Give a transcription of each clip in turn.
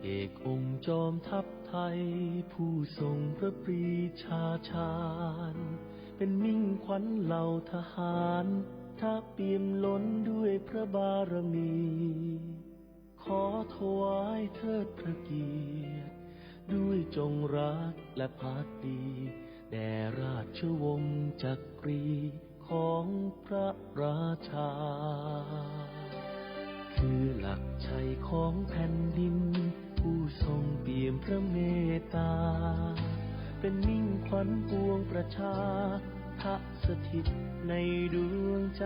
เอกองค์จอมทัพไทย ผู้ทรงพระปรีชาชาญ เป็นมิ่งขวัญเหล่าทหาร ทะเปี่ยมล้นด้วยพระบารมี ขอถวายเทิดพระเกียรติ ด้วยจงรักและภักดี แด่ราชวงศ์จักรี ของพระราชา คือหลักชัยของแผ่นดิน ผู้ทรงเปี่ยมพระเมตตา เป็นมิ่งขวัญปวงประชา พระสถิตในดวงใจ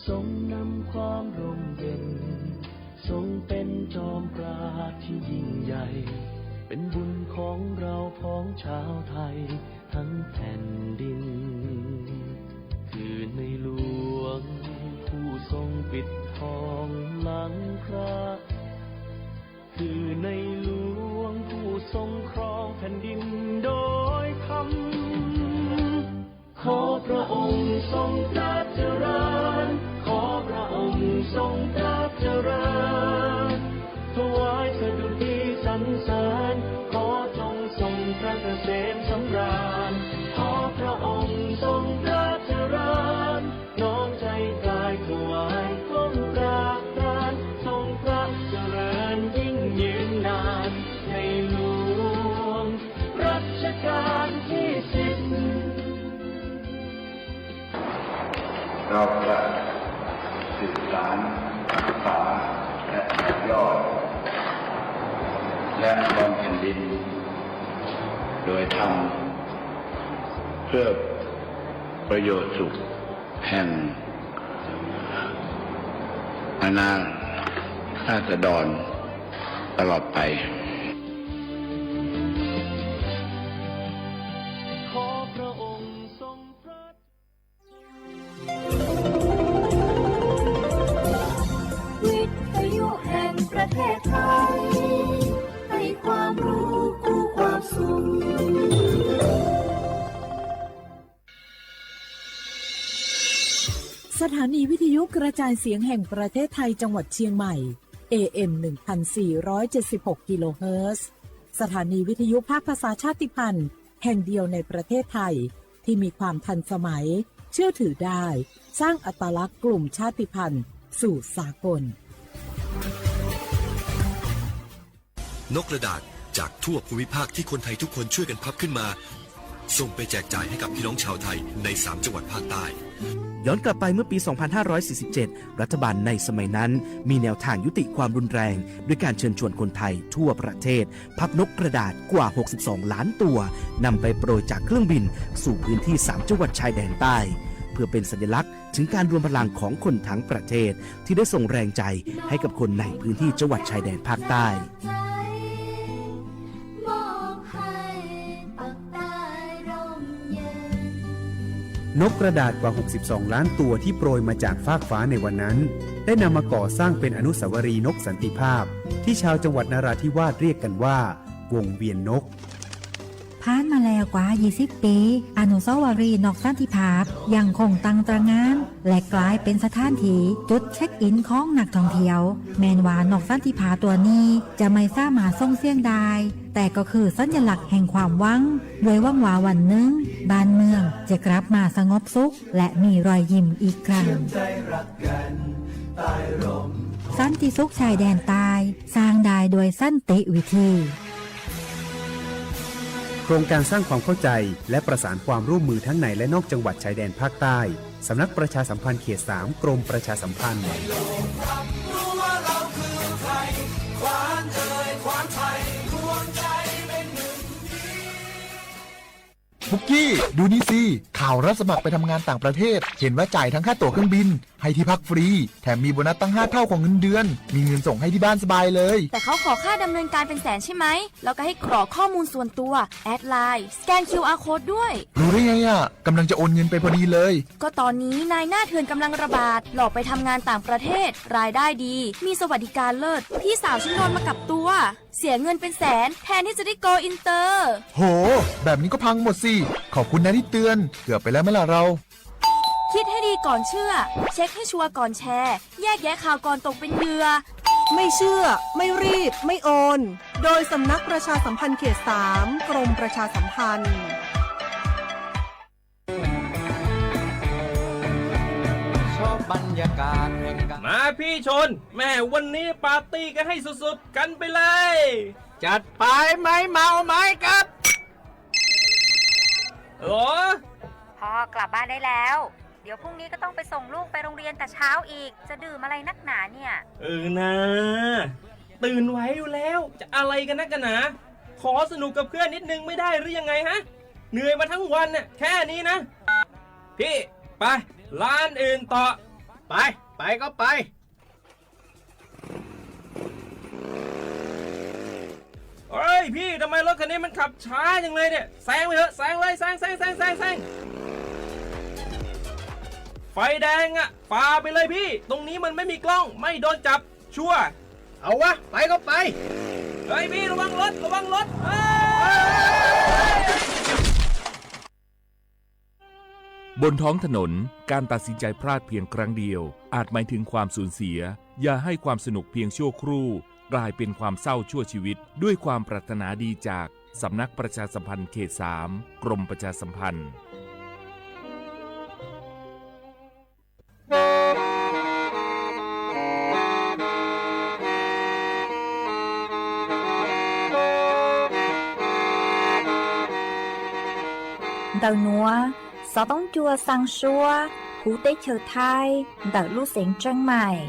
ทรงนำความร่มเย็น ทรงเป็นจอมปราชญ์ที่ยิ่งใหญ่ เป็นบุญของเราพ้องชาวไทย ทั้งแผ่นดิน คือในหลวงผู้ทรงปิดทองหลังพระ คือในหลวงผู้ทรงครองแผ่นดินโดยธรรม ขอพระองค์ทรงพระเจริญ ขอพระองค์ทรงพระเจริญ ถวายสดุดีสรรเสริญ ขอจงทรงพระเกษมสำราญ ขอพระองค์ทรงพระเจริญ น้อมใจกายถวายก้มกราบทาน ทรงพระเจริญยิ่งยืนนาน ในหลวงรัชกาลที่สิบ เราจะสืบสานรักษาและต่อยอด และบำเพ็ญดิน โดยธรรม เพื่อประโยชน์สุขแห่งอาณาราษฎรตลอดไป ขอพระองค์ทรงพระ วิทยุแห่งประเทศไทย ให้ความรู้คู่ความสุข สถานีวิทยุกระจายเสียงแห่งประเทศไทยจังหวัดเชียงใหม่ เอ เอ็ม หนึ่งพันสี่ร้อยเจ็ดสิบหก กิโลเฮิรตซ์ สถานีวิทยุภาคภาษาชาติพันธุ์แห่งเดียวในประเทศไทย ที่มีความทันสมัย เชื่อถือได้ สร้างอัตลักษณ์กลุ่มชาติพันธุ์สู่สากล นกกระดาษจากทั่วภูมิภาคที่คนไทยทุกคนช่วยกันพับขึ้นมา ส่งไปแจกจ่ายให้กับพี่น้องชาวไทยในสามจังหวัดภาคใต้ ย้อนกลับไปเมื่อปี สองพันห้าร้อยสี่สิบเจ็ด รัฐบาลในสมัยนั้นมีแนวทางยุติความรุนแรง ด้วยการเชิญชวนคนไทยทั่วประเทศ พับนกกระดาษกว่า หกสิบสอง ล้านตัวนำไปโปรยจากเครื่องบินสู่พื้นที่สามจังหวัดชายแดนใต้ เพื่อเป็นสัญลักษณ์ถึงการรวมพลังของคนทั้งประเทศ ที่ได้ส่งแรงใจให้กับคนในพื้นที่จังหวัดชายแดนภาคใต้ นกกระดาษกว่า หกสิบสอง ล้านตัวที่โปรยมาจากฟากฟ้าในวันนั้น ได้นำมาก่อสร้างเป็นอนุสาวรีย์นกสันติภาพ ที่ชาวจังหวัดนราธิวาสเรียกกันว่า วงเวียนนก ผ่านมาแล้วกว่า ยี่สิบ ปี อนุสาวรีย์นกสันติภาพยังคงตั้งตระหง่าน และกลายเป็นสถานที่จุดเช็คอินของนักท่องเที่ยว แม้นว่านกสันติภาพตัวนี้จะไม่สามารถส่งเสียงได้ แต่ก็คือสัญลักษณ์แห่งความหวัง ด้วยหวังว่าวันหนึ่ง บ้านเมืองจะกลับมาสงบสุข และมีรอยยิ้มอีกครั้ง สันติสุขชายแดนใต้ สร้างได้ด้วยสันติวิธี โครงการสร้างความเข้าใจ และประสานความร่วมมือทั้งในและนอกจังหวัดชายแดนภาคใต้ สำนักประชาสัมพันธ์เขต สาม กรมประชาสัมพันธ์ ปุกกี้ ดูนี่สิ ข่าวรับสมัครไปทำงานต่างประเทศ เห็นว่าจ่ายทั้งค่าตั๋วเครื่องบิน ให้ที่พักฟรี แถมมีโบนัสตั้งห้าเท่าของเงินเดือน มีเงินส่งให้ที่บ้านสบายเลย แต่เขาขอค่าดำเนินการเป็นแสนใช่ไหม แล้วก็ให้กรอกข้อมูลส่วนตัว แอดไลน์ สแกน คิวอาร์ โค้ดด้วย รู้ได้ไงอะ กำลังจะโอนเงินไปพอดีเลย ก็ตอนนี้นายหน้าเถื่อนกำลังระบาด หลอกไปทำงานต่างประเทศ รายได้ดี มีสวัสดิการเลิศ พี่สาวฉันโดนมากับตัว เสียเงินเป็นแสน แทนที่จะได้โกลอินเตอร์ โห แบบนี้ก็พังหมดสิ ขอบคุณนะที่เตือน เกือบไปแล้วไหมล่ะเรา คิดให้ดีก่อนเชื่อ เช็คให้ชัวร์ก่อนแชร์ แยกแยะข่าวก่อนตกเป็นเหยื่อ ไม่เชื่อ ไม่รีบ ไม่โอน โดยสำนักประชาสัมพันธ์เขตสาม กรมประชาสัมพันธ์ มาพี่ชน แม่วันนี้ปาร์ตี้กันให้สุดๆ กันไปเลย จัดไป ไม้เมาไม้กลับ หรอ พ่อกลับบ้านได้แล้ว เดี๋ยวพรุ่งนี้ก็ต้องไปส่งลูกไปโรงเรียนแต่เช้าอีก จะดื่มอะไรนักหนาเนี่ย เออนะ ตื่นไหวอยู่แล้ว จะอะไรกันนักกันหนา ขอสนุกกับเพื่อนนิดนึงไม่ได้หรือยังไงฮะ เหนื่อยมาทั้งวันน่ะ แค่นี้นะ พี่ ไป ร้านอื่นต่อ ไป ไปก็ไป เฮ้ยพี่ ทำไมรถคันนี้มันขับช้าจังเลยเนี่ย แซงไปเถอะ แซงเลย แซง แซง แซง แซง แซง ไฟแดงอะ ฝ่าไปเลยพี่ ตรงนี้มันไม่มีกล้อง ไม่โดนจับ ชัวร์ เอาวะ ไปก็ไป เฮ้ยพี่ ระวังรถ ระวังรถ เฮ้ย บนท้องถนน การตัดสินใจพลาดเพียงครั้งเดียว อาจหมายถึงความสูญเสีย อย่าให้ความสนุกเพียงชั่วครู่ กลายเป็นความเศร้าชั่วชีวิต ด้วยความปรารถนาดีจากสำนักประชาสัมพันธ์เขตสาม กรมประชาสัมพันธ์ Ntawm nuav, xov tooj cua xaa suab huv teb chaws Thaib ntawm lub xeev Tseeb Maim.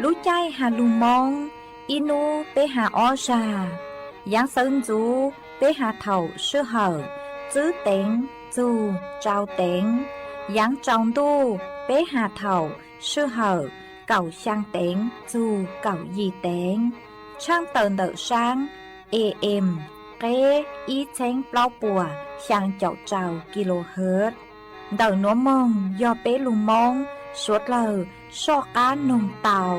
Lub caij has lug Moob, ib nub peb has ob zag. Yaav xawv ntxuv peb has thaum sij hawm tsib teev txug rau teev. Yaav tsaus ntuj peb has thaum sij hawm kaum xyaa teev txug kaum yim teev. Tshaaj tawm ntawm saab A M, qeb ib txheeb plaub puas xyaa caum rau kilohertz. Ntawm nuav moog yog peb lug Moob suav dlawg soj qaab noog tau.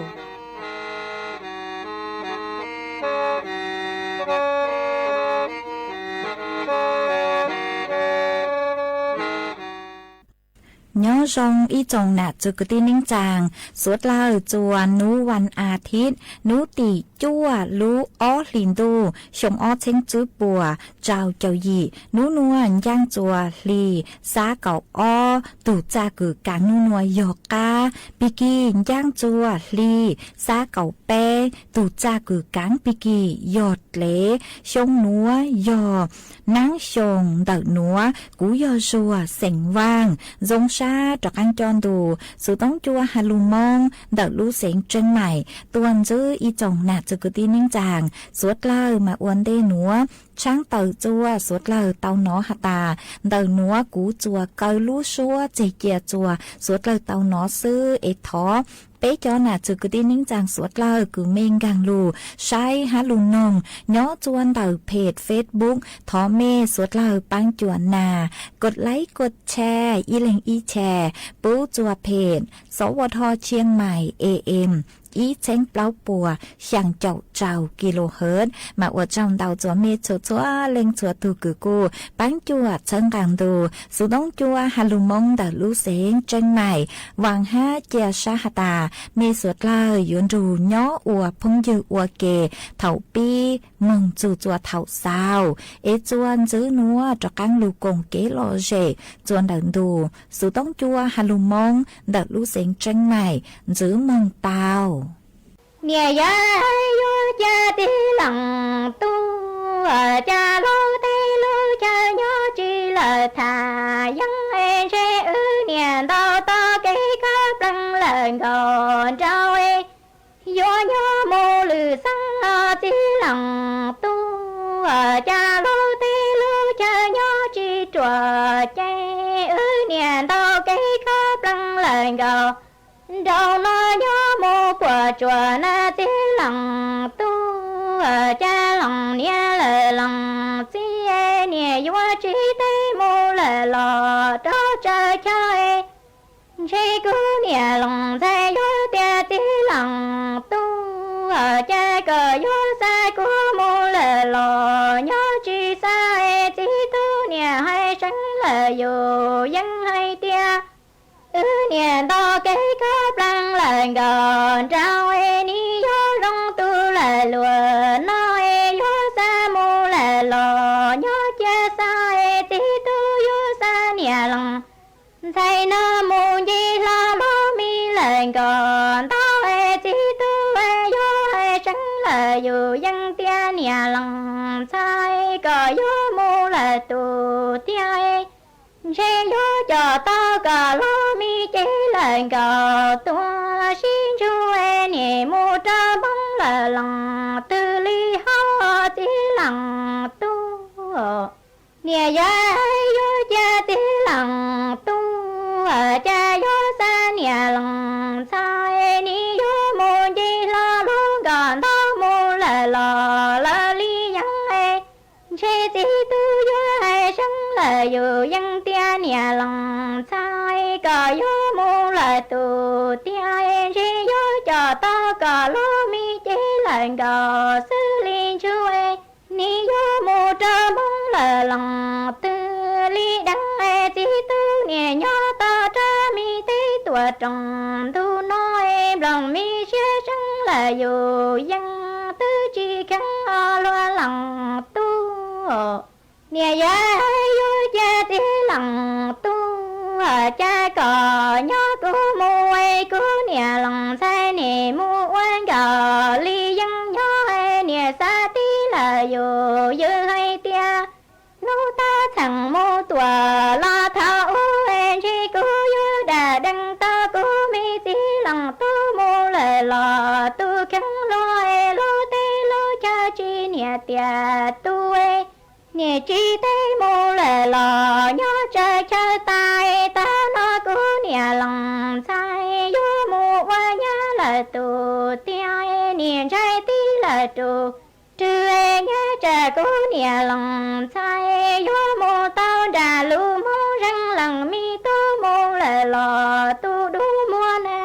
Nyob zoo ib tsoom nam txwv kwv tij neej tsaa, suav dlawg txua nub vas as thiv, nub tim cuaj lub ob hlis ntuj xyoo ob txheeb tsib puas rau caum yim. Nub nuav ncaaj txua hli xab kaum ob, tug txaj kws kaav nub nuav yog qaab, pig kig ncaaj txua hli xab kaum peb, tug txaj kws kaav pig kig yog dlev. Xyoo nuav yog naab xyoo ntawm nuav, kuv yog Zuag xeem Vaaj, zoo sab rov qaab coj ntu xov tooj cua has lug Moob ntawm lub xeev Tseeb Maim tuaj ntsib ib tsoom nam txwv kwv tij neej tsaa, suav dlawg mas ua ntej nuav tshaab tawm txua suav dlawg tau nov has tas, ntawm nuav kuv txua kaw lub suab tseg cia txua suav dlawg tau nov xwb es thov peb cov nam txwv kwv tij neej tsaa suav dlawg kws mej nkaag lug saib hab lug noog nyob txua ntawm peg Facebook, thov mej suav dlawg paab cuam nas, kos laib kos tshare, ib leeg ib tshare pub txua peg Sov Vo Dho Tshiaj Maim A M ib txheeb plaub puas xyaa caum rau kilohertz. Mas ua tsaug ntau txua mej txhua txhua leej txhua tug kws kuj paab cuam txhawb nqaa ntu xov tooj cua has lug Moob ntawm lub xeev Tseeb Maim. Vaam hab cia sab has tas mej suav dlawg yuav nrug nyob ua phooj ywg ua ke thaum pib moog txug txua thaum xaus, es txua ntxiv nuav rov qaab lug koom kev lom zem txua ntawm ntu xov tooj cua has lug Moob ntawm lub xeev Tseeb Maim ntxiv moog tau. Niam yawg yuav ca tij laug tub, ca lub teb lub chaw nyob tsi lawm tham yeeb, ntshe wb niam ntau tau kev kab pleeg lawm nkaus nraug, yuav nyob mus lwm xeeb. Tij laug tub, ca lub teb lub chaw nyob tsi ruam, ces wb niam ntau kev kab pleeg lawm nkaus nraug no, nyob mus puas tsuas na tij laug tub. Ca loos niam lawm loos txiv, niam yuav tsi teb mus lawm los rov tsaws chaw, ntshe kuv niam loos ntxhais yuav tias tij laug tub, ca koj yuav xa kuv mus lawm los nyob tsi xa. Txiv tub niam hais seev lawm yus yeej hais tias wb niam ntau kev kab pleeg lawm nkaus nraug, nim yuav zoo Thaum no mus nce hlo lub me lawm nkaus ntau, txiv tub yuav seev lawm yus yeej tias niam lees ntxhais kom yuav mus lawm tus tiag, ntshe yuav coj tau kom lub me cev lawm nkaus tuaj sib ntsuj, niam mus rau Hmoob lawm lees twg li hauv txiv lees tub. Niam yawm yuav cia txiv lees tub, cas yuav xa niam lees ntxhais, nim yuav mus nce hlo lub nkoj ntau mus lawm los lawv li yeeb, ntshe txiv tub yuav seev lawm yus yeej tias niam lees ntxhais kom yuav mus lawm tus tiag, ntshe yuav coj tau kom lub me cev lawm nkaus xwb li ntsuj, nim yuav mus rau Hmoob lawm lees twg li deev, txiv tub niam nyob tau rau me teb tuam roos ntu no, nplooj me siab seev lawm yus yeej twb tsis kheev luag lees tub. Niam yawm yuav cia txiv lees tub, cas kom nyob kuv mus, kuv niam lees ntxhais nim mus ua nkaus li yeeb nyob, niam xav tib lawm yus ywg hais tias hnub tab txheem mus tuam los thaum ub, ntshe kuv yuav dam dees tau kuv me txiv lees tub mus lawm los tus kheev luag lub teb lub chaw tsis niam tiam tub, niam tsis teb mus lawm los nyob tsaws chaw tas, tag no kuv niam lees ntxhais yuav mus ua nyab lawm tus tiag, niam ntshai tib lawm tus rwg, nyob tsam kuv niam lees ntxhais yuav mus tau nram lub Hmoob zeej lees me tub mus lawm los tus dub muag na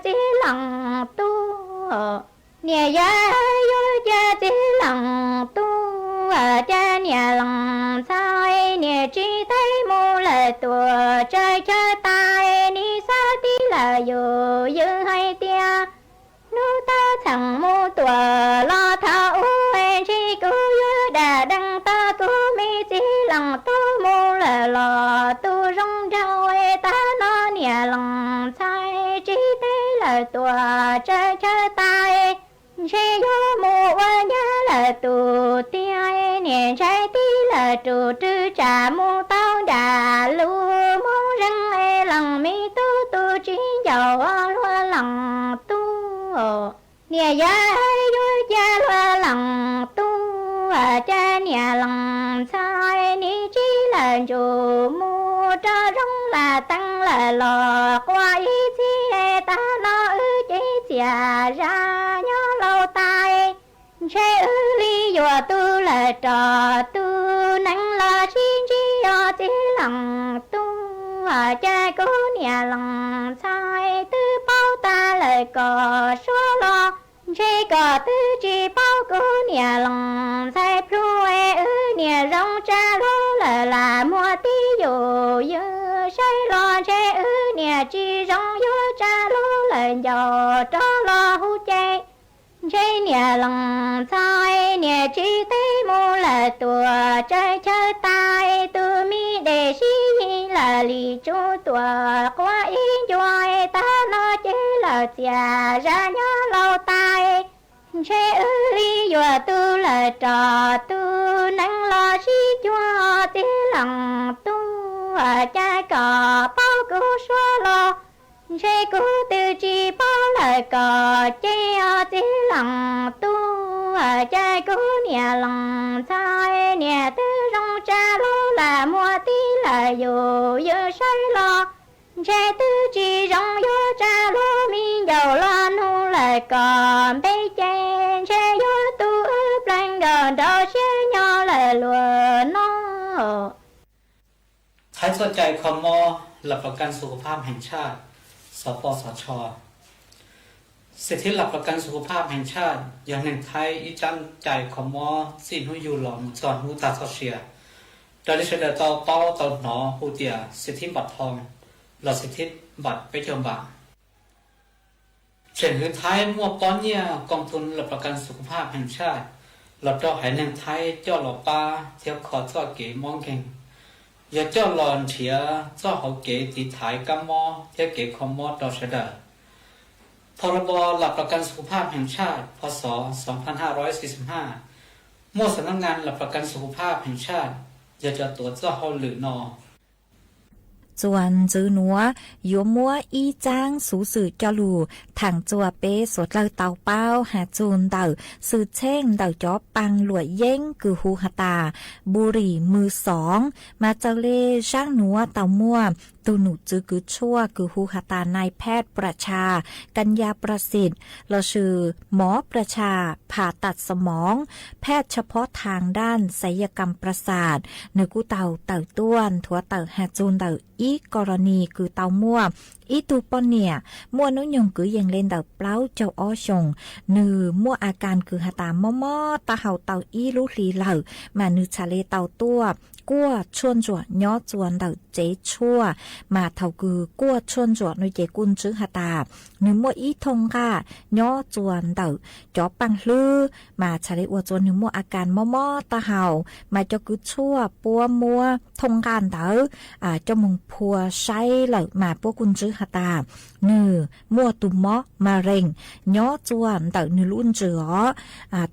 txiv lees tub. Niam yawm yuav cia txiv lees tub, cas niam lees ntxhais niam tsis teb mus lawm tuam tsaws chaw tas, nim xav tib lawm yus ywg hais tias hnub tab txheem mus tuam los thaum ub, ntshe kuv yuav dam dees tau kuv me txiv lees tub mus lawm los tus zoo nraug, tag no niam lees ntxhais tsis teb lawm tuam tsaws chaw tas, ntshe yuav mus ua nyab lawm tus tiag, niam ntshai tib lawm tus rwg tsam mus tau nram lub Hmoob zeej lees me tub tus tsis ncaum luag lees tub. Niam yawm yuav cia luag lees tub, cas niam lees ntxhais nim tsis lawm ntsum mus rau zoo lam teev lawm los quaj ib txhis, tag no wb cev txias zaj nyob laus tas, ntshe wb li yuav tu lawm rau tus neeg los sib ntsib os txiv lees tub, cas kuv niam lees ntxhais twb paub tas lawm kom suab los, ntshe kom twb tsis paub kuv niam lees ntxhais plhu, wb niam zoo tsa lub lawm lam muag tib yus ywg saib los, ntshe wb niam tsis zoo yuav tsa lub lawm ncaus rov los hu ces, ntshe niam lees ntxhais niam tsis teb mus lawm tuam tsaws chaw tas, tus me dej sib yig lawm li tsuj tuam quaj ib ncua, tag no cev lawm txias zaj nyob laus tas, ntshe wb li yuav tu lawm rau tus neeg los sib cuag txiv lees tub, cas kom paub kuv suab los, ntshe kuv twb tsis paub lawm kom ces os txiv lees tub, cas kuv niam lees ntxhais niam twb zoo tsa lub lam muag tib lawm yus ywg saib los, ntshe twb tsis zoo yuav tsa lub me ncaus los nug lawm kom npe ces, ntshe yuav tu wb plaws nkaus nrau siab nyob lawm luag no. Thaib txoj cai kho mob หลักประกันสุขภาพแห่งชาติ สปสช. สิทธิหลักประกันสุขภาพแห่งชาติ yog neeg Thaib ib tsab cai kho mob txij hnub yug los mus txog hnub tag txoj sia, raws li sawv daws tau paub tau hnov hu tias สิทธิบัตรทอง los สิทธิบัตร peb caug npam. Tseem hwv Thaib muaj pob nyiaj กองทุนหลักประกันสุขภาพแห่งชาติ los rau haiv neeg Thaib coj los pab thiab kho txoj kev mob nkeeg. Yog coj los nrhiav txoj hauv kev tiv thaiv kab mob thiab kev kho mob rau sawv daws. Pha rau Pov Laj Plas Kas Xus Khus Phaj Pheem Tshaj, Pha Xov, muaj xam nab ngas Laj Plas Kas Xus Khus Phaj Pheem Tshaj yog cov tuav txoj hauj lwm no. Txuas ntxiv nuav yuav muab ib txaab xuv xwm coj lug thaam txuas peb suav dlawg tau paub has txug ntawm xwm txheej ntawm cov paa luam yeeb kws hu has tas bu rim mws xoov, mas txawm le zaab nuav tau muaj tug num txwv kws tshuaj kws hu has tas nai phaj pras tshas, kanya prasit, lossis mov pras tshas, phas tas xas moov, phaj tshaj phob thaas daaj xas yaj kam pras xas, nwg kuj tau tawm tuaj nthuav tawm has txug ntawm ib kos los nis kws tau muaj ib tug poj niam muaj nub nyoog kwv yees le ntawm plaub caug ob xyoos, nwg muaj a kas kws has tas mob mob taub hau tau ib lub hli lawm, mas nwg txhaj le tau tuaj kuaj tshuaj ntsuam nyob txuas ntawm tsev tshuaj, mas thaus kws kuaj tshuaj ntsuam nuav ces kuj ntswv has tas nwg muaj ib thooj nqaj nyob txuas ntawm cov paaj hlwb, mas txhaj le ua txuas nwg muaj a kas mob mob taub hau, mas cov kws tshuaj puab muab thooj nqaj ntawd coj moog phua saib lawm mas puab kuj ntswv has tas nwg muaj tug mob ma rees nyob txuas ntawm nwg lub ntsws os.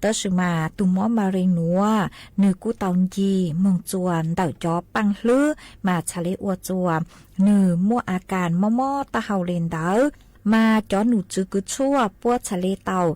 Tab sis mas tug mob ma rees nuav nwg kuj tau ncig moog txuas ntawm cov paaj hlwb mas txhaj le ua txuas nwg muaj a kas mob mob taub hau le ntawd. Mas cov num txwv kws tshuaj puab txhaj le tau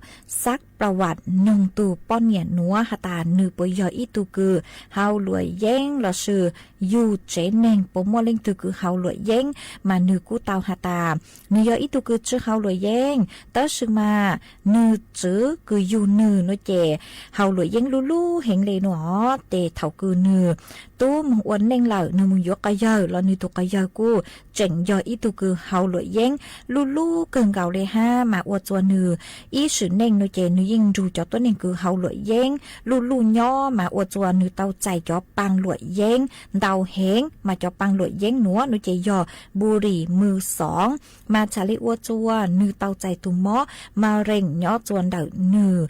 xab pla vam noog tug poj niam nuav has tas nwg puas yog ib tug kws haus luam yeeb lossis yug tsev neeg puas muaj leej twg kws haus luam yeeb, mas nwg kuj tau has tas nwg yog ib tug kws tsi haus luam yeeb, tab sis mas nwg txwv kws yug nwg nuav ces haus luam yeeb luj luj heev le nuav os. Ces thaus kws nwg tub moog ua neej lawm, nwg moog yuav quas yawg los nwg tug quas yawg kuj tseem yog ib tug kws haus luam yeeb luj luj kawg nkaus le hab, mas ua txuas nwg ib sim neej nuav ces nwg yeej nrug cov tuab neeg kws haus luam yeeb luj luj nyob, mas ua txuas nwg tau txais cov paa luam yeeb ntau heev, mas cov paa luam yeeb nuav nuav ces yog bu rim mws xoov, mas txhaj le ua txuas nwg tau txais tug mob ma rees nyob txuas ntawm nwg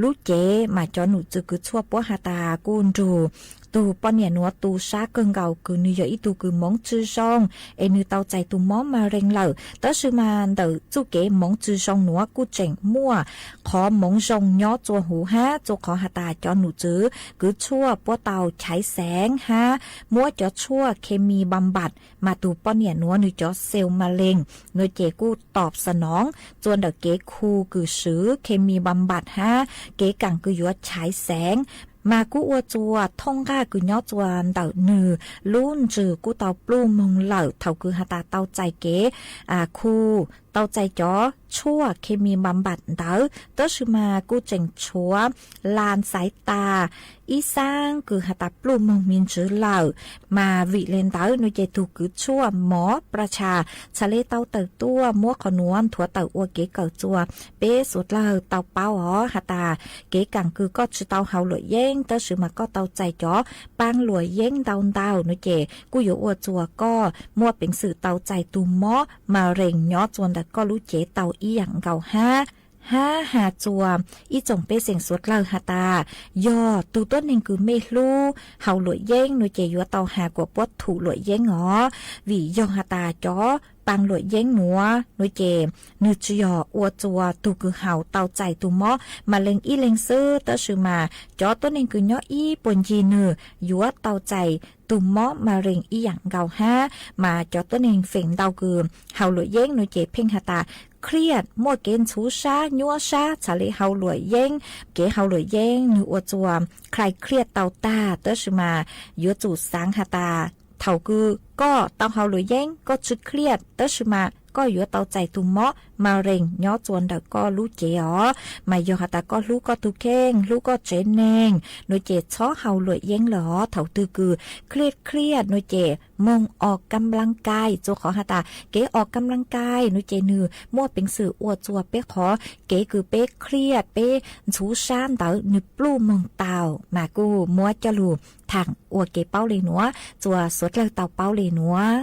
lub cev, mas cov num txwv kws tshuaj puab has tas kuj nrug tug poj niam nuav tu sab kawg nkaus kws nwg yog ib tug kws moov tsi zoo, es nwg tau txais tug mob ma rees lawm. Tab sis mas ntawm txuj kev moov tsi zoo nuav kuj tseem muaj qhov moov zoo nyob txuas huv hab, txuas qhov has tas cov num txwv kws tshuaj puab tau chaiv xeev hab muab cov tshuaj khe mis npam npam, mas tug poj niam nuav nwg cov xeev ma lees nuav ces kuj tom xa noov txuas ntawm kev khu kws swv khe mis npam npam hab kev kaam kws yuav chaiv xeev, mas kuj ua txuas thooj nqaj kws nyob txuas ntawm nwg lub ntsws kuj tau pluj moog lawm thaus kws has tas tau txais kev khu, tau txais cov tshuaj khe mis npam npam ntawd, tab sis mas kuj tseem tshuav las xaiv tas ib xaab kws has tas pluj moog me ntsws lawm. Mas vim le ntawd nuav ces tug kws tshuaj mov plas tshas txhaj le tau tawm tuaj muab qhov nuav nthuav tawm ua kev kawm txuas peb suav dlawg tau paub os, has tas kev kaam kws koj tsi tau haus luam yeeb tab sis mas koj tau txais cov paa luam yeeb ntau ntau nuav ces kuj yuav ua txuas koj muaj peev xwm tau txais tug mob ma rees nyob txuas ntawm koj lub cev tau ib yaam nkaus hab. Hab has txuas ib tsoom pej xeem suav dlawg has tas yog tug tuab neeg kws mej hlub haus luam yeeb nuav ces yuav tau has kuas puab thum luam yeeb os, vim yog has tas cov paa luam yeeb nuav nuav ces nwg tsi yog ua txuas tug kws haus tau txais tug mob ma lees ib leeg xwb, tab sis mas cov tuab neeg kws nyob ib puag ncig nwg yuav tau txais tug mob ma rees ib yaam nkaus hab. Mas cov tuab neeg feem ntau kws haus luam yeeb nuav ces pheej has tas khriaj, muaj kev ntxhuv sab nyuaj sab txhaj le haus luam yeeb. Kev haus luam yeeb nwg ua txuas khlais khriaj tau tag, tab sis mas yuav tsum xaav has tas thaus kws koj tau haus luam yeeb koj tsi khriaj, tab sis mas koj yuav tau txais tug mob ma rees nyob txuas ntawm koj lub cev os. Mas yog has tas koj hlub koj tug kheej, hlub koj tsev neeg nuav ces txhob haus luam yeeb lawm os. Thaus twg kws khriaj khriaj nuav ces moog o kam laj kai, txuas qhov has tas kev o kam laj kai nuav ces nwg muaj peev xwm ua txuas peb qhov kev kws peb khriaj peb ntxhuv sab ntawd nwg pluj moog tau. Mas kuj muab coj lug thaam ua kev paub le nuav txuas suav dlawg tau paub le nuav.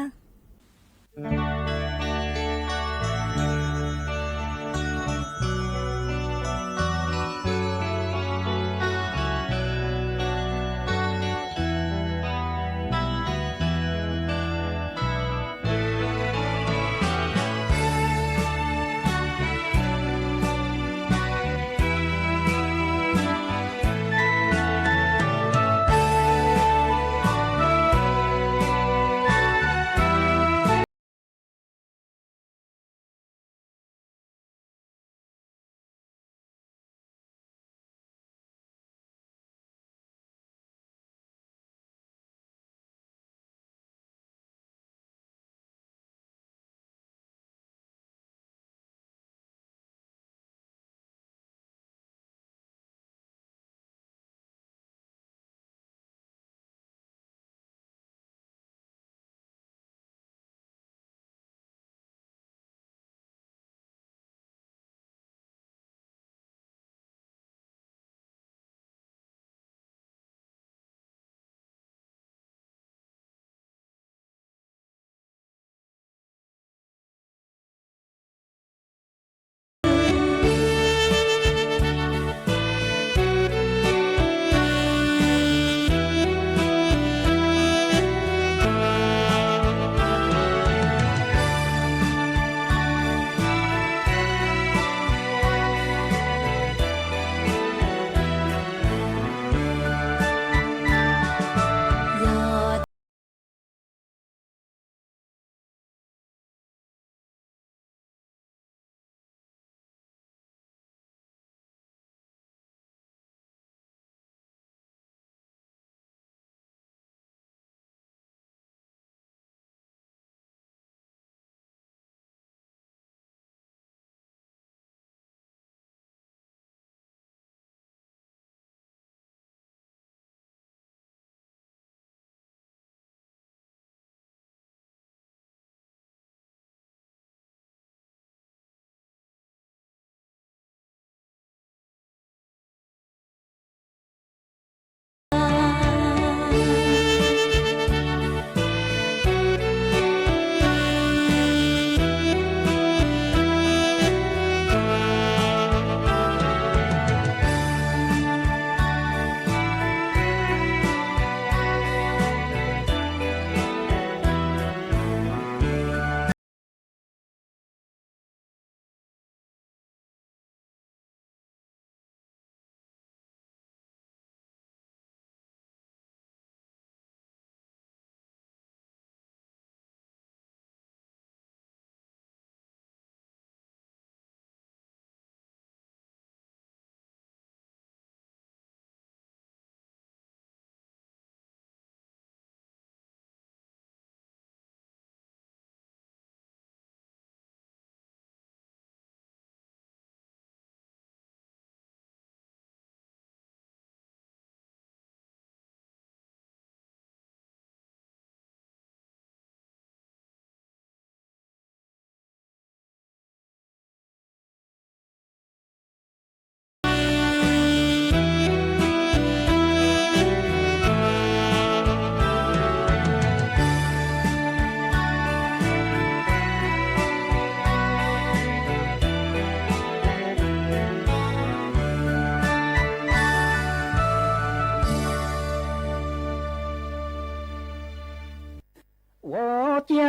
Ua ciav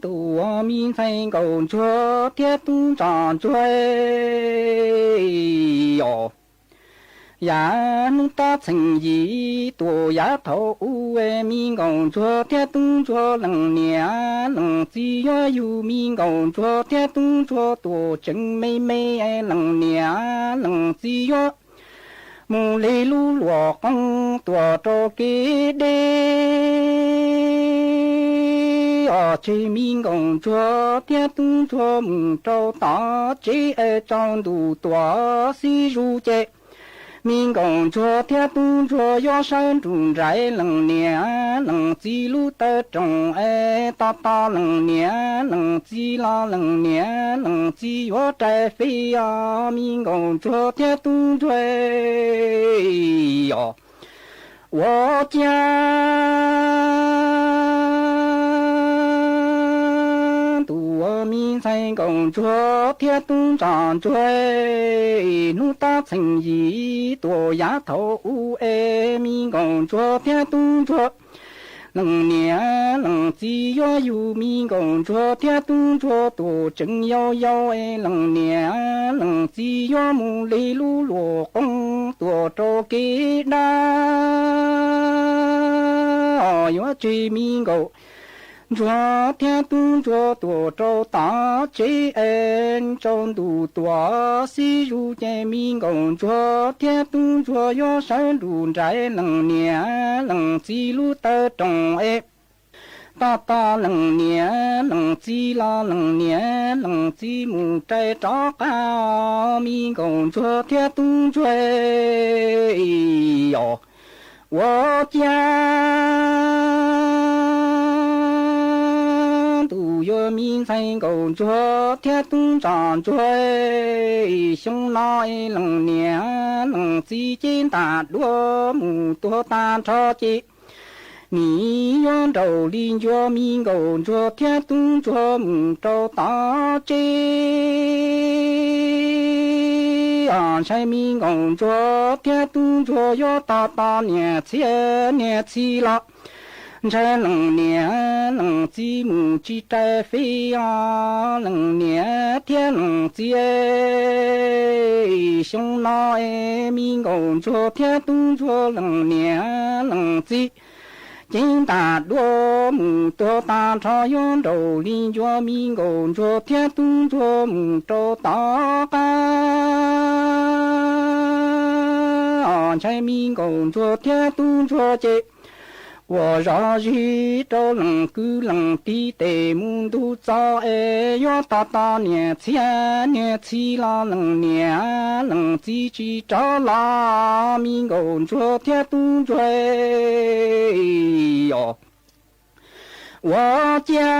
tus ua mi ntxhais nkauj ntsuag thiab tub ntsuag ntsuag os. Yav hnub tab txheem yim tuam yav thaum ub, me nkauj ntsuag thiab tub ntsuag leej niam leej txiv yuav yug, me nkauj ntsuag thiab tub ntsuag tuam tseem me me, leej niam leej txiv yuav mus li lub luam qoob tuam rau kev deb os. Tseg me nkauj ntsuag thiab tub ntsuag mus rau tom tsev es tsaus ntuj tuam xib zus ces me nkauj ntsuag thiab tub ntsuag yuav sawv nrug nraim leej niam leej txiv lub taw rooj es tos tos leej niam leej txiv los leej niam leej txiv yuav rais fij os, me nkauj ntsuag thiab tub ntsuag os. Ua ciav tus ua mi ntxhais nkauj ntsuag thiab tub ntsuag ntsuag, hnub tab txheem yim tuam yav thaum ub es me nkauj ntsuag thiab tub ntsuag leej niam leej txiv yuav yug, me nkauj ntsuag thiab tub ntsuag tuam tseem yau yau es leej niam leej txiv yuav mus li lub luam qoob tuam rau kev dab os. Yuav tseg me nkauj ntsuag thiab tub ntsuag tuam rau tom tsev es tsaus ntuj tuam xib zus ces me nkauj ntsuag thiab tub ntsuag yuav sawv nrug nraim leej niam leej txiv lub taw rooj es tos tos leej niam leej txiv los leej niam leej txiv mus rais rov qab, me nkauj ntsuag thiab tub ntsuag os. Ua ciav tus ua mi ntxhais nkauj ntsuag thiab tub ntsuag ntsuag, xyoo no leej niam leej txiv cev ntaj duab mus tuag tag nrho ces nim yuav nraum li ncua, me nkauj ntsuag thiab tub ntsuag mus rau tom tsev os. Ntshai me nkauj ntsuag thiab tub ntsuag yuav tos tos niam txiv niam txiv los ntshai leej niam leej txiv mus tsis rais fij os, leej niam thiab leej txiv. Xyoo no me nkauj ntsuag thiab tub ntsuag leej niam leej txiv cev ntaj duab mus tuag tag nrho, yuav nraum li ncua, me nkauj ntsuag thiab tub ntsuag mus rau tom qab os. Ntshai me nkauj ntsuag thiab tub ntsuag ces quas zog zig rau leej kwv leej tij tes mus ntug txo es yuav tos tos niam txiv niam txiv los leej niam leej txiv tsis rov los, me nkauj ntsuag thiab tub ntsuag os. Ua ciav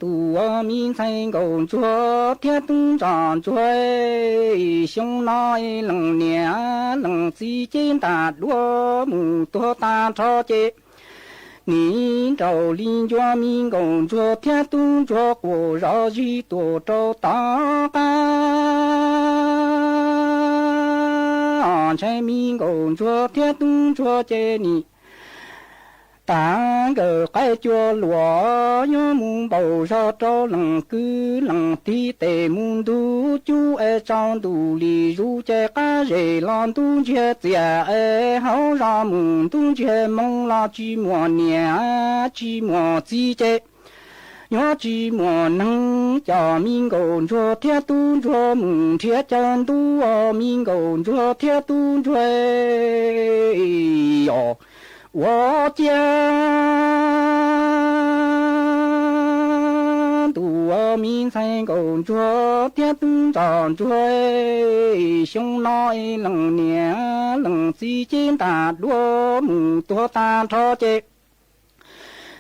tus ua mi ntxhais nkauj ntsuag thiab tub ntsuag ntsuag, xyoo no leej niam leej txiv cev ntaj duab mus tuag tag nrho ces nim nraum li ncua, me nkauj ntsuag thiab tub ntsuag quas zog zig tuam rau tom qab os. Ntshai me nkauj ntsuag thiab tub ntsuag ces nim tag nkawm qaib cua luam yuav mus npaum zog rau leej kwv leej tij tes mus ntug cub es tsaus ntuj li zus ces qab zem los ntub ntsiag txias es hauv zos mus ntub ntsiag moo los tsis muaj niam tsis muaj txiv ces yuav tsis muaj neeg coj me nkauj ntsuag thiab tub ntsuag mus nrhiav caw ntuj os, me nkauj ntsuag thiab tub ntsuag os. Ua ciav tus ua mi ntxhais nkauj ntsuag thiab tub ntsuag ntsuag, xyoo no leej niam leej txiv cev ntaj duab mus tuag tag nrho ces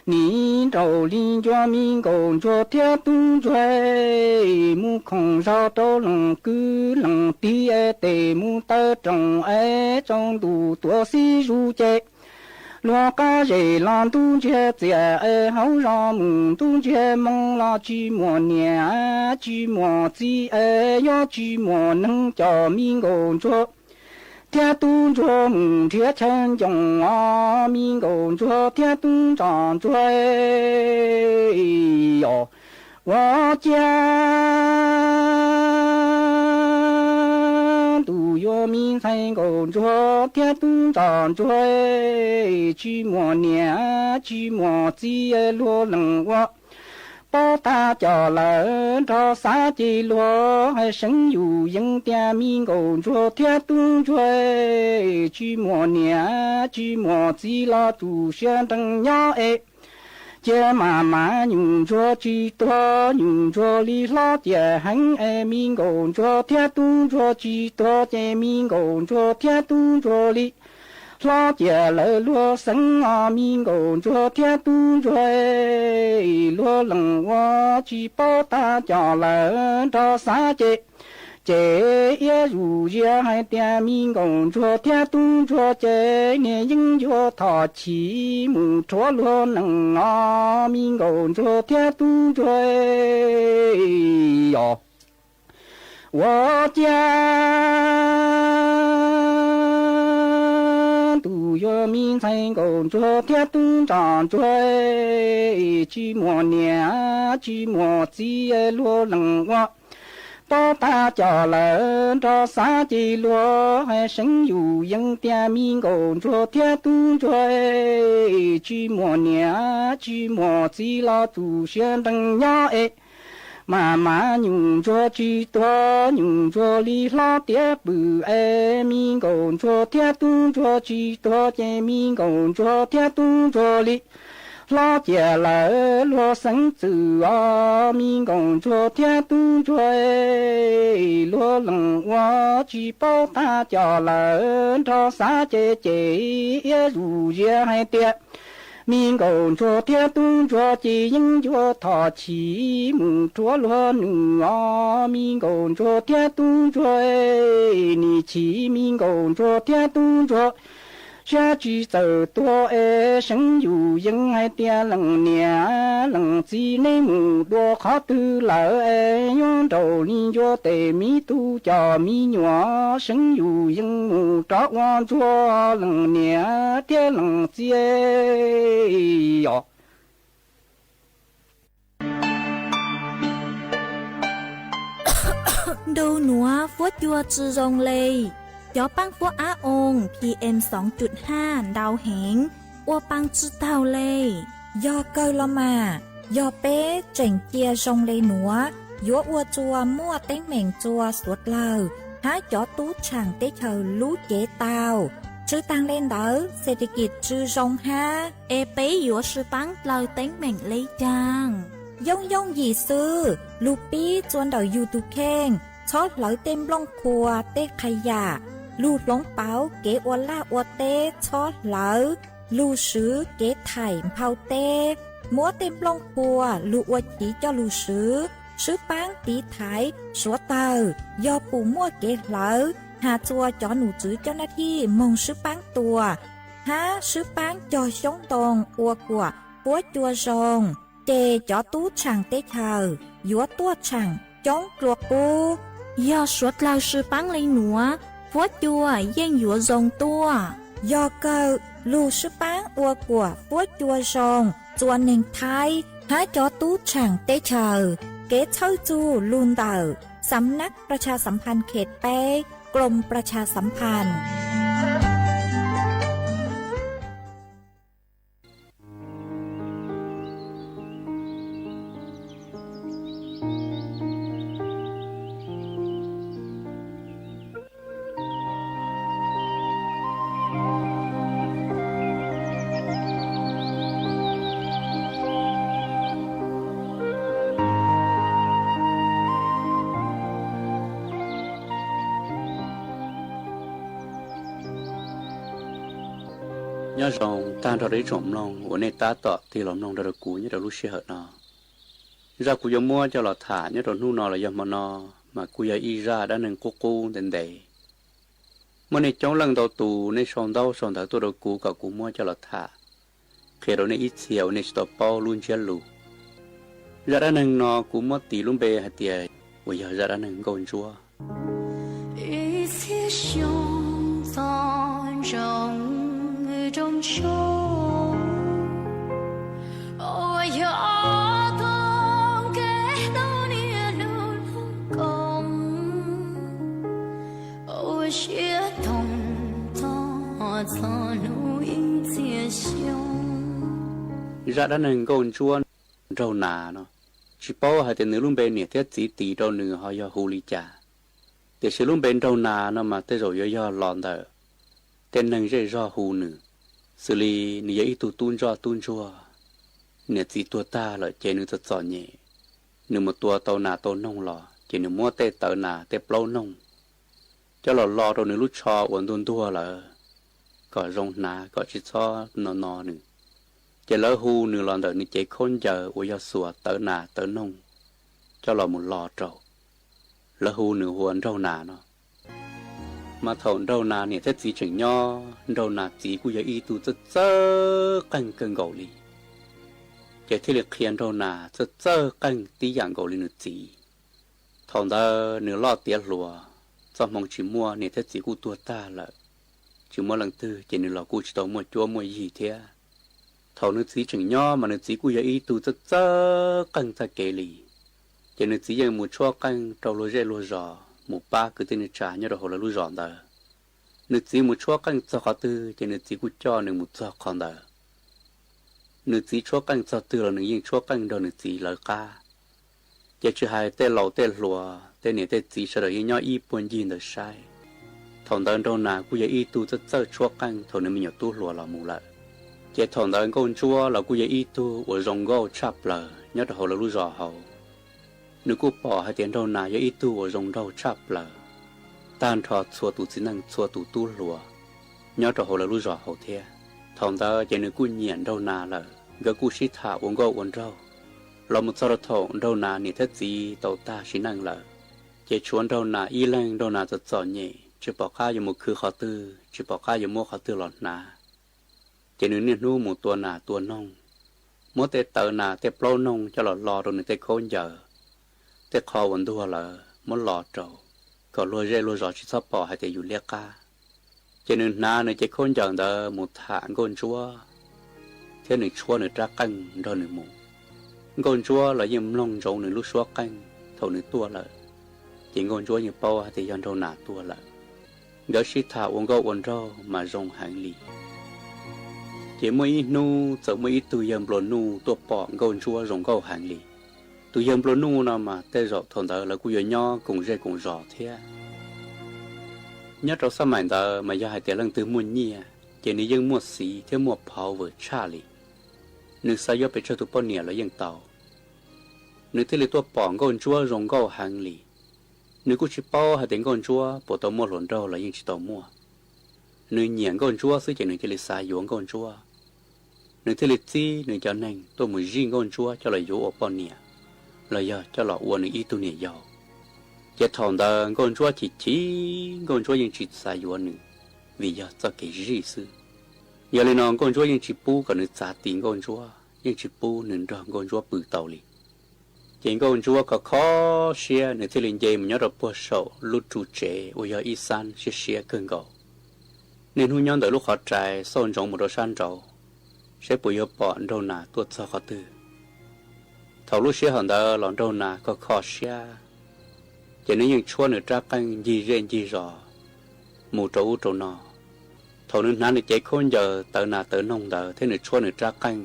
nim nraum li ncua, me nkauj ntsuag thiab tub ntsuag mus khoom zog rau leej kwv leej tij es tes mus taw rooj es tsaus ntuj tuam xib zus ces Luag qab zes los ntub ntsiag txias es hauv zos mus ntub ntsiag moo los tsis muaj niam tsis muaj txiv es yuav tsis muaj neeg coj me nkauj ntsuag thiab tub ntsuag mus nrhiav chaw ncoos os, me nkauj ntsuag thiab tub ntsuag ntsuag os. Ua ciav ntuj yuav me ntxhais nkauj ntsuag thiab tub ntsuag ntsuag tsis muaj niam tsis muaj txiv luag leej ua paub tag cov lawm nrog xav ces luag hais seev yus yees tias me nkauj ntsuag thiab tub ntsuag tsis muaj niam tsis muaj txiv los tu siab nrees nyob es cia mas mas nyuj ntsuag tsis tuag nyuj ntsuag li hlob ciaj heev es me nkauj ntsuag thiab tub ntsuag tsis tuag ces me nkauj ntsuag thiab tub ntsuag li hlob ciaj lawm luag xeev os, me nkauj ntsuag thiab tub ntsuag luag leej ua tsis paub tag cov lawm nrog xav ces ces iab zus zias hais tias me nkauj ntsuag thiab tub ntsuag ces niag yeeb yuav thom chim mus rhuav luag nees os, me nkauj ntsuag thiab tub ntsuag os. Ua ciav ntuj yuav me ntxhais nkauj ntsuag thiab tub ntsuag ntsuag tsis muaj niam tsis muaj txiv luag leej ua paub tag cov lawm nrog xav ces luag hais seev yus yees tias me nkauj ntsuag thiab tub ntsuag tsis muaj niam tsis muaj txiv los tu siab nrees nyob es mas mas nyuj ntsuag tsis tuag nyuj ntsuag li hlob tiav pw es me nkauj ntsuag thiab tub ntsuag tsis tuag ces me nkauj ntsuag thiab tub ntsuag li hlob ciaj lawm luag xeev txwm os, me nkauj ntsuag thiab tub ntsuag luag leej ua tsis paub tag cov lawm nrog xav ces ces iab zus zias hais tias me nkauj ntsuag thiab tub ntsuag ces yeeb yuav thom chim mus rhuav luag nws os, me nkauj ntsuag thiab tub ntsuag nim chim me nkauj ntsuag thiab tub ntsuag siab tsis txawm tuag es seev yus yees hais tias leej niam leej txiv neb mus dua qhov twg lawm es yuav nraum li ncua tes me tub coj me nyuam, seev yus yees mus rov ua ntsuag leej niam thiab leej txiv os. Ntu nuav fuab cua tsi zoo le. Cov paab fuab ab oo PM soo cum haj ntau heev, ua paa tsi taug le. Yog kawg los mas, yog peb tseem cia zoo le nuav, yuav ua txuas muaj teeb meem txuas suav dlawg hab cov tub tshaam teb chaws lub cev tau. Tsi taag le ntawd, xes tes kis tsi zoo hab, es peb yuav sib paab dlawg teeb meem le caag? Yooj yooj yim xwb, lug pib txua ntawm yug tug kheej, txhob hlawv tej nplooj qhuas tej qha yam, lug hloov pauv kev ua laj ua teb txhob hlawv, lug swv kev thaim nphau teb, muab tej nplooj qhuas lug ua chiv coj lug swv, sib paab tiv thaiv suav dawg, yog pum muaj kev hlawv, has txua cov num tswv coj nab thij moog sib paab tua, hab sib paab cog xyoob ntoo ua kuam fuab cua zoo, ces cov tub tshaam teb chaws yuav tuaj tshaam coob dlua qub. Yog suav dlawg sib paab le nuav, fuab cua yeej yuav zoo tuaj. Yog kawg, lug sib paab ua kuam fuab cua zoo txua neeg Thaib hab cov tub tshaam teb chaws. Kev txhawj txug lug ntawm สำนักประชาสัมพันธ์เขตแปด กรมประชาสัมพันธ์Nyob zoo tag nrho rau ib tsoom mloog uas nej tab tom tig los mloog nrog rau kuv nyob rau lub sij hawm no. Zaj kuv yuav muab coj los tham nyob rau hnub no los yog hmo no, mas kuj yog ib zaj dab neeg qub qub ntev ntev. Muaj nej coob leej ntau tus nej sau ntaub sau ntawv tuaj rau kuv kom kuv muab coj los tham, qhia rau nej ib txhia uas nej tsis tau paub lub ntsiab lus. Zaj dab neeg no kuv muab tis lub npe hais tias uas yog zaj dab neeg Nkauj Ntsuab. Ib txhia xyoo txog ntsoo rau ntsoo, uas yog tau kev hlub niaj hnub hlub koom, ua siab toog txog txog hnub ib txhia xyoo. Zaj dab neeg Nkauj Ntsuab nraug nas no, tsis paub hais tias nws lub npe niam thiab txiv tis rau nws ho yog hu li cas, tiam sis lub npe nraug nas no mas tej zaum yuav yog los ntawm tej neeg zej zog hu nws, xws li nws yog ib tug tub ntsoj tub ntsuag, niam txiv tuag tag lawm ces nws txom txom nyem, nws mus tua tau nas tau noog los ces nws muab tej tawv nas tej plaub noog coj los lo rau nws lub tsho uas ntuag ntuag lawm kom zoo hnav kom tsis txhob no no nws. Ces lawv hu nws los ntawm nws cev khaub ncaws uas yog xuas tawv nas tawv noog coj los mus lo rau. Lawv hu nws hu ua nraug nas no. Mas thaum nraug nas niam thiab txiv tseem nyob, nraug nas txiv kuj yog ib tug txawj txawj qeej kawg nkaus li, ces thiaj li qhia nraug nas txawj txawj qeej tib yam nkaus li nws txiv. Thaum ntawd nws loj tiav hluas, txoj hmoo tsis muaj, niam thiab txiv kuj tuag tag lawm, tsis muaj leej twg ces nws los kuj tsis tau muaj cuab muaj yig thiab. Thaum nws txiv tseem nyob mas nws txiv kuj yog ib tug txawj txawj qeej txoj kev li, ces nws txiv yeej mus tshuab qeej rau luag zej luag zos mus pab kwv tij neej tsa nyob rau hauv lawv lub zos ntawd. Nws txiv mus tshuab qeej txog qhov twg ces nws txiv kuj coj nws mus txog qhov ntawd. Nws txiv tshuab qeej txog twg los nws yeej tshuab qeej nrog nws txiv lawv qab. Ces tsis hais tej laus tej hluas tej niam tej txiv sawv daws yeej nyob ib puag ncig ntawd saib. Thaum ntawd nraug nas kuj yog ib tug txawj txawj tshuab qeej thaum nws me nyuam tub hluas los mus lawm. Ces thaum ntawd Nkauj Ntsuab los kuj yog ib tug uas zoo nkauj tshaj plaws nyob rau hauv lawv lub zos hauv. Nws kuj pom hais tias nraug nas yog ib tug uas zoo nraug tshaj plaws tag nrho txhua tus txiv neej txhua tus tub hluas nyob rau hauv lawv lub zos hauv thiab. Thaum ntawd ces nws kuj nyiam nraug nas lawm, nkawd kuj sib tham ua nkauj ua nraug. Los mus txog rau thaum nraug nas niam thiab txiv tau tag sim neej lawm, ces tshuav nraug nas ib leeg, nraug nas txom txom nyem tsis pom qab yuav mus khwv qhov twg, tsis pom qab yuav muab qhov twg los hnav. Ces nws niaj hnub mus tua nas tua noog, muab tej tawv nas tej plaub noog coj los lo rau nws tej khaub ncaws, tej qho uas ntuag lawm muab lo rau, kom luag zej luag zos tsis txhob pom hais tias yus liab qab. Ces nws hnav nws cev khaub ncaws ntawd mus tham Nkauj Ntsuab, thiab nws tshuab nws rab qeej nrog nws mus. Nkauj Ntsuab los yeej mloog ntsoov nws lub suab qeej thaum nws tuaj lawm, ces Nkauj Ntsuab yeej paub hais tias yog nraug nas tuaj lawm. Nkawd sib tham ua nkauj ua nraug mas zoo heev li. Ces muaj ib hnub txawm muaj ib tug yawg nplua nuj tuaj pom Nkauj Ntsuab zoo nkauj heev li. Tus yawg nplua nuj no mas tej zaum thaum ntawd lawv kuj yuav nyob koom zej koom zos thiab. Nyob rau xab maim ntawd mas yog hais tias leej twg muaj nyiaj ces nws yeej muaj xiv thiab muaj phov vwm tshaj li. Nws xav yuav pes tsawg tus poj niam los yeej tau. Nws thiaj li tuaj pom Nkauj Ntsuab zoo nkauj heev li. Nws kuj tsis paub hais tias Nkauj Ntsuab puas tau muaj hluas nraug los yeej tsis tau muaj. Nws nyiam Nkauj Ntsuab xwb ces nws cia li xav yuav Nkauj Ntsuab. Nws thiaj li txib nws cov neeg tuaj mus zij Nkauj Ntsuab coj los yuav ua poj niam, los yog coj los ua nws ib tug niam yau. Ces thaum ntawd Nkauj Ntsuab chim chim, Nkauj Ntsuab yeej tsis xav yuav nws, vim yog txoj kev zij xwb. Yog li no Nkauj Ntsuab yeej tsis pub kom nws txav ti Nkauj Ntsuab, yeej tsis pub nws nrog Nkauj Ntsuab pw tau li. Ces Nkauj Ntsuab kho kho siab, nws thiaj li nce mus nyob rau puag saum lub ru tsev uas yog ib xab siab siab kawg nkaus. Niaj hnub nyob ntawm lub qhov rais xauj ntsoov mus rau sab nraud, saib puas yuav pom nraug nas tuaj txog qhov twg. Thaum lub sij hawm ntawd los nraug nas kho kho siab, ces nws yeej tshuab nws rab qeej ncig zej ncig zos mus rau ub rau no. Thaum nws hnav nws cev khaub ncaws tawv nas tawv noog ntawd thiab nws tshuab nws rab qeej,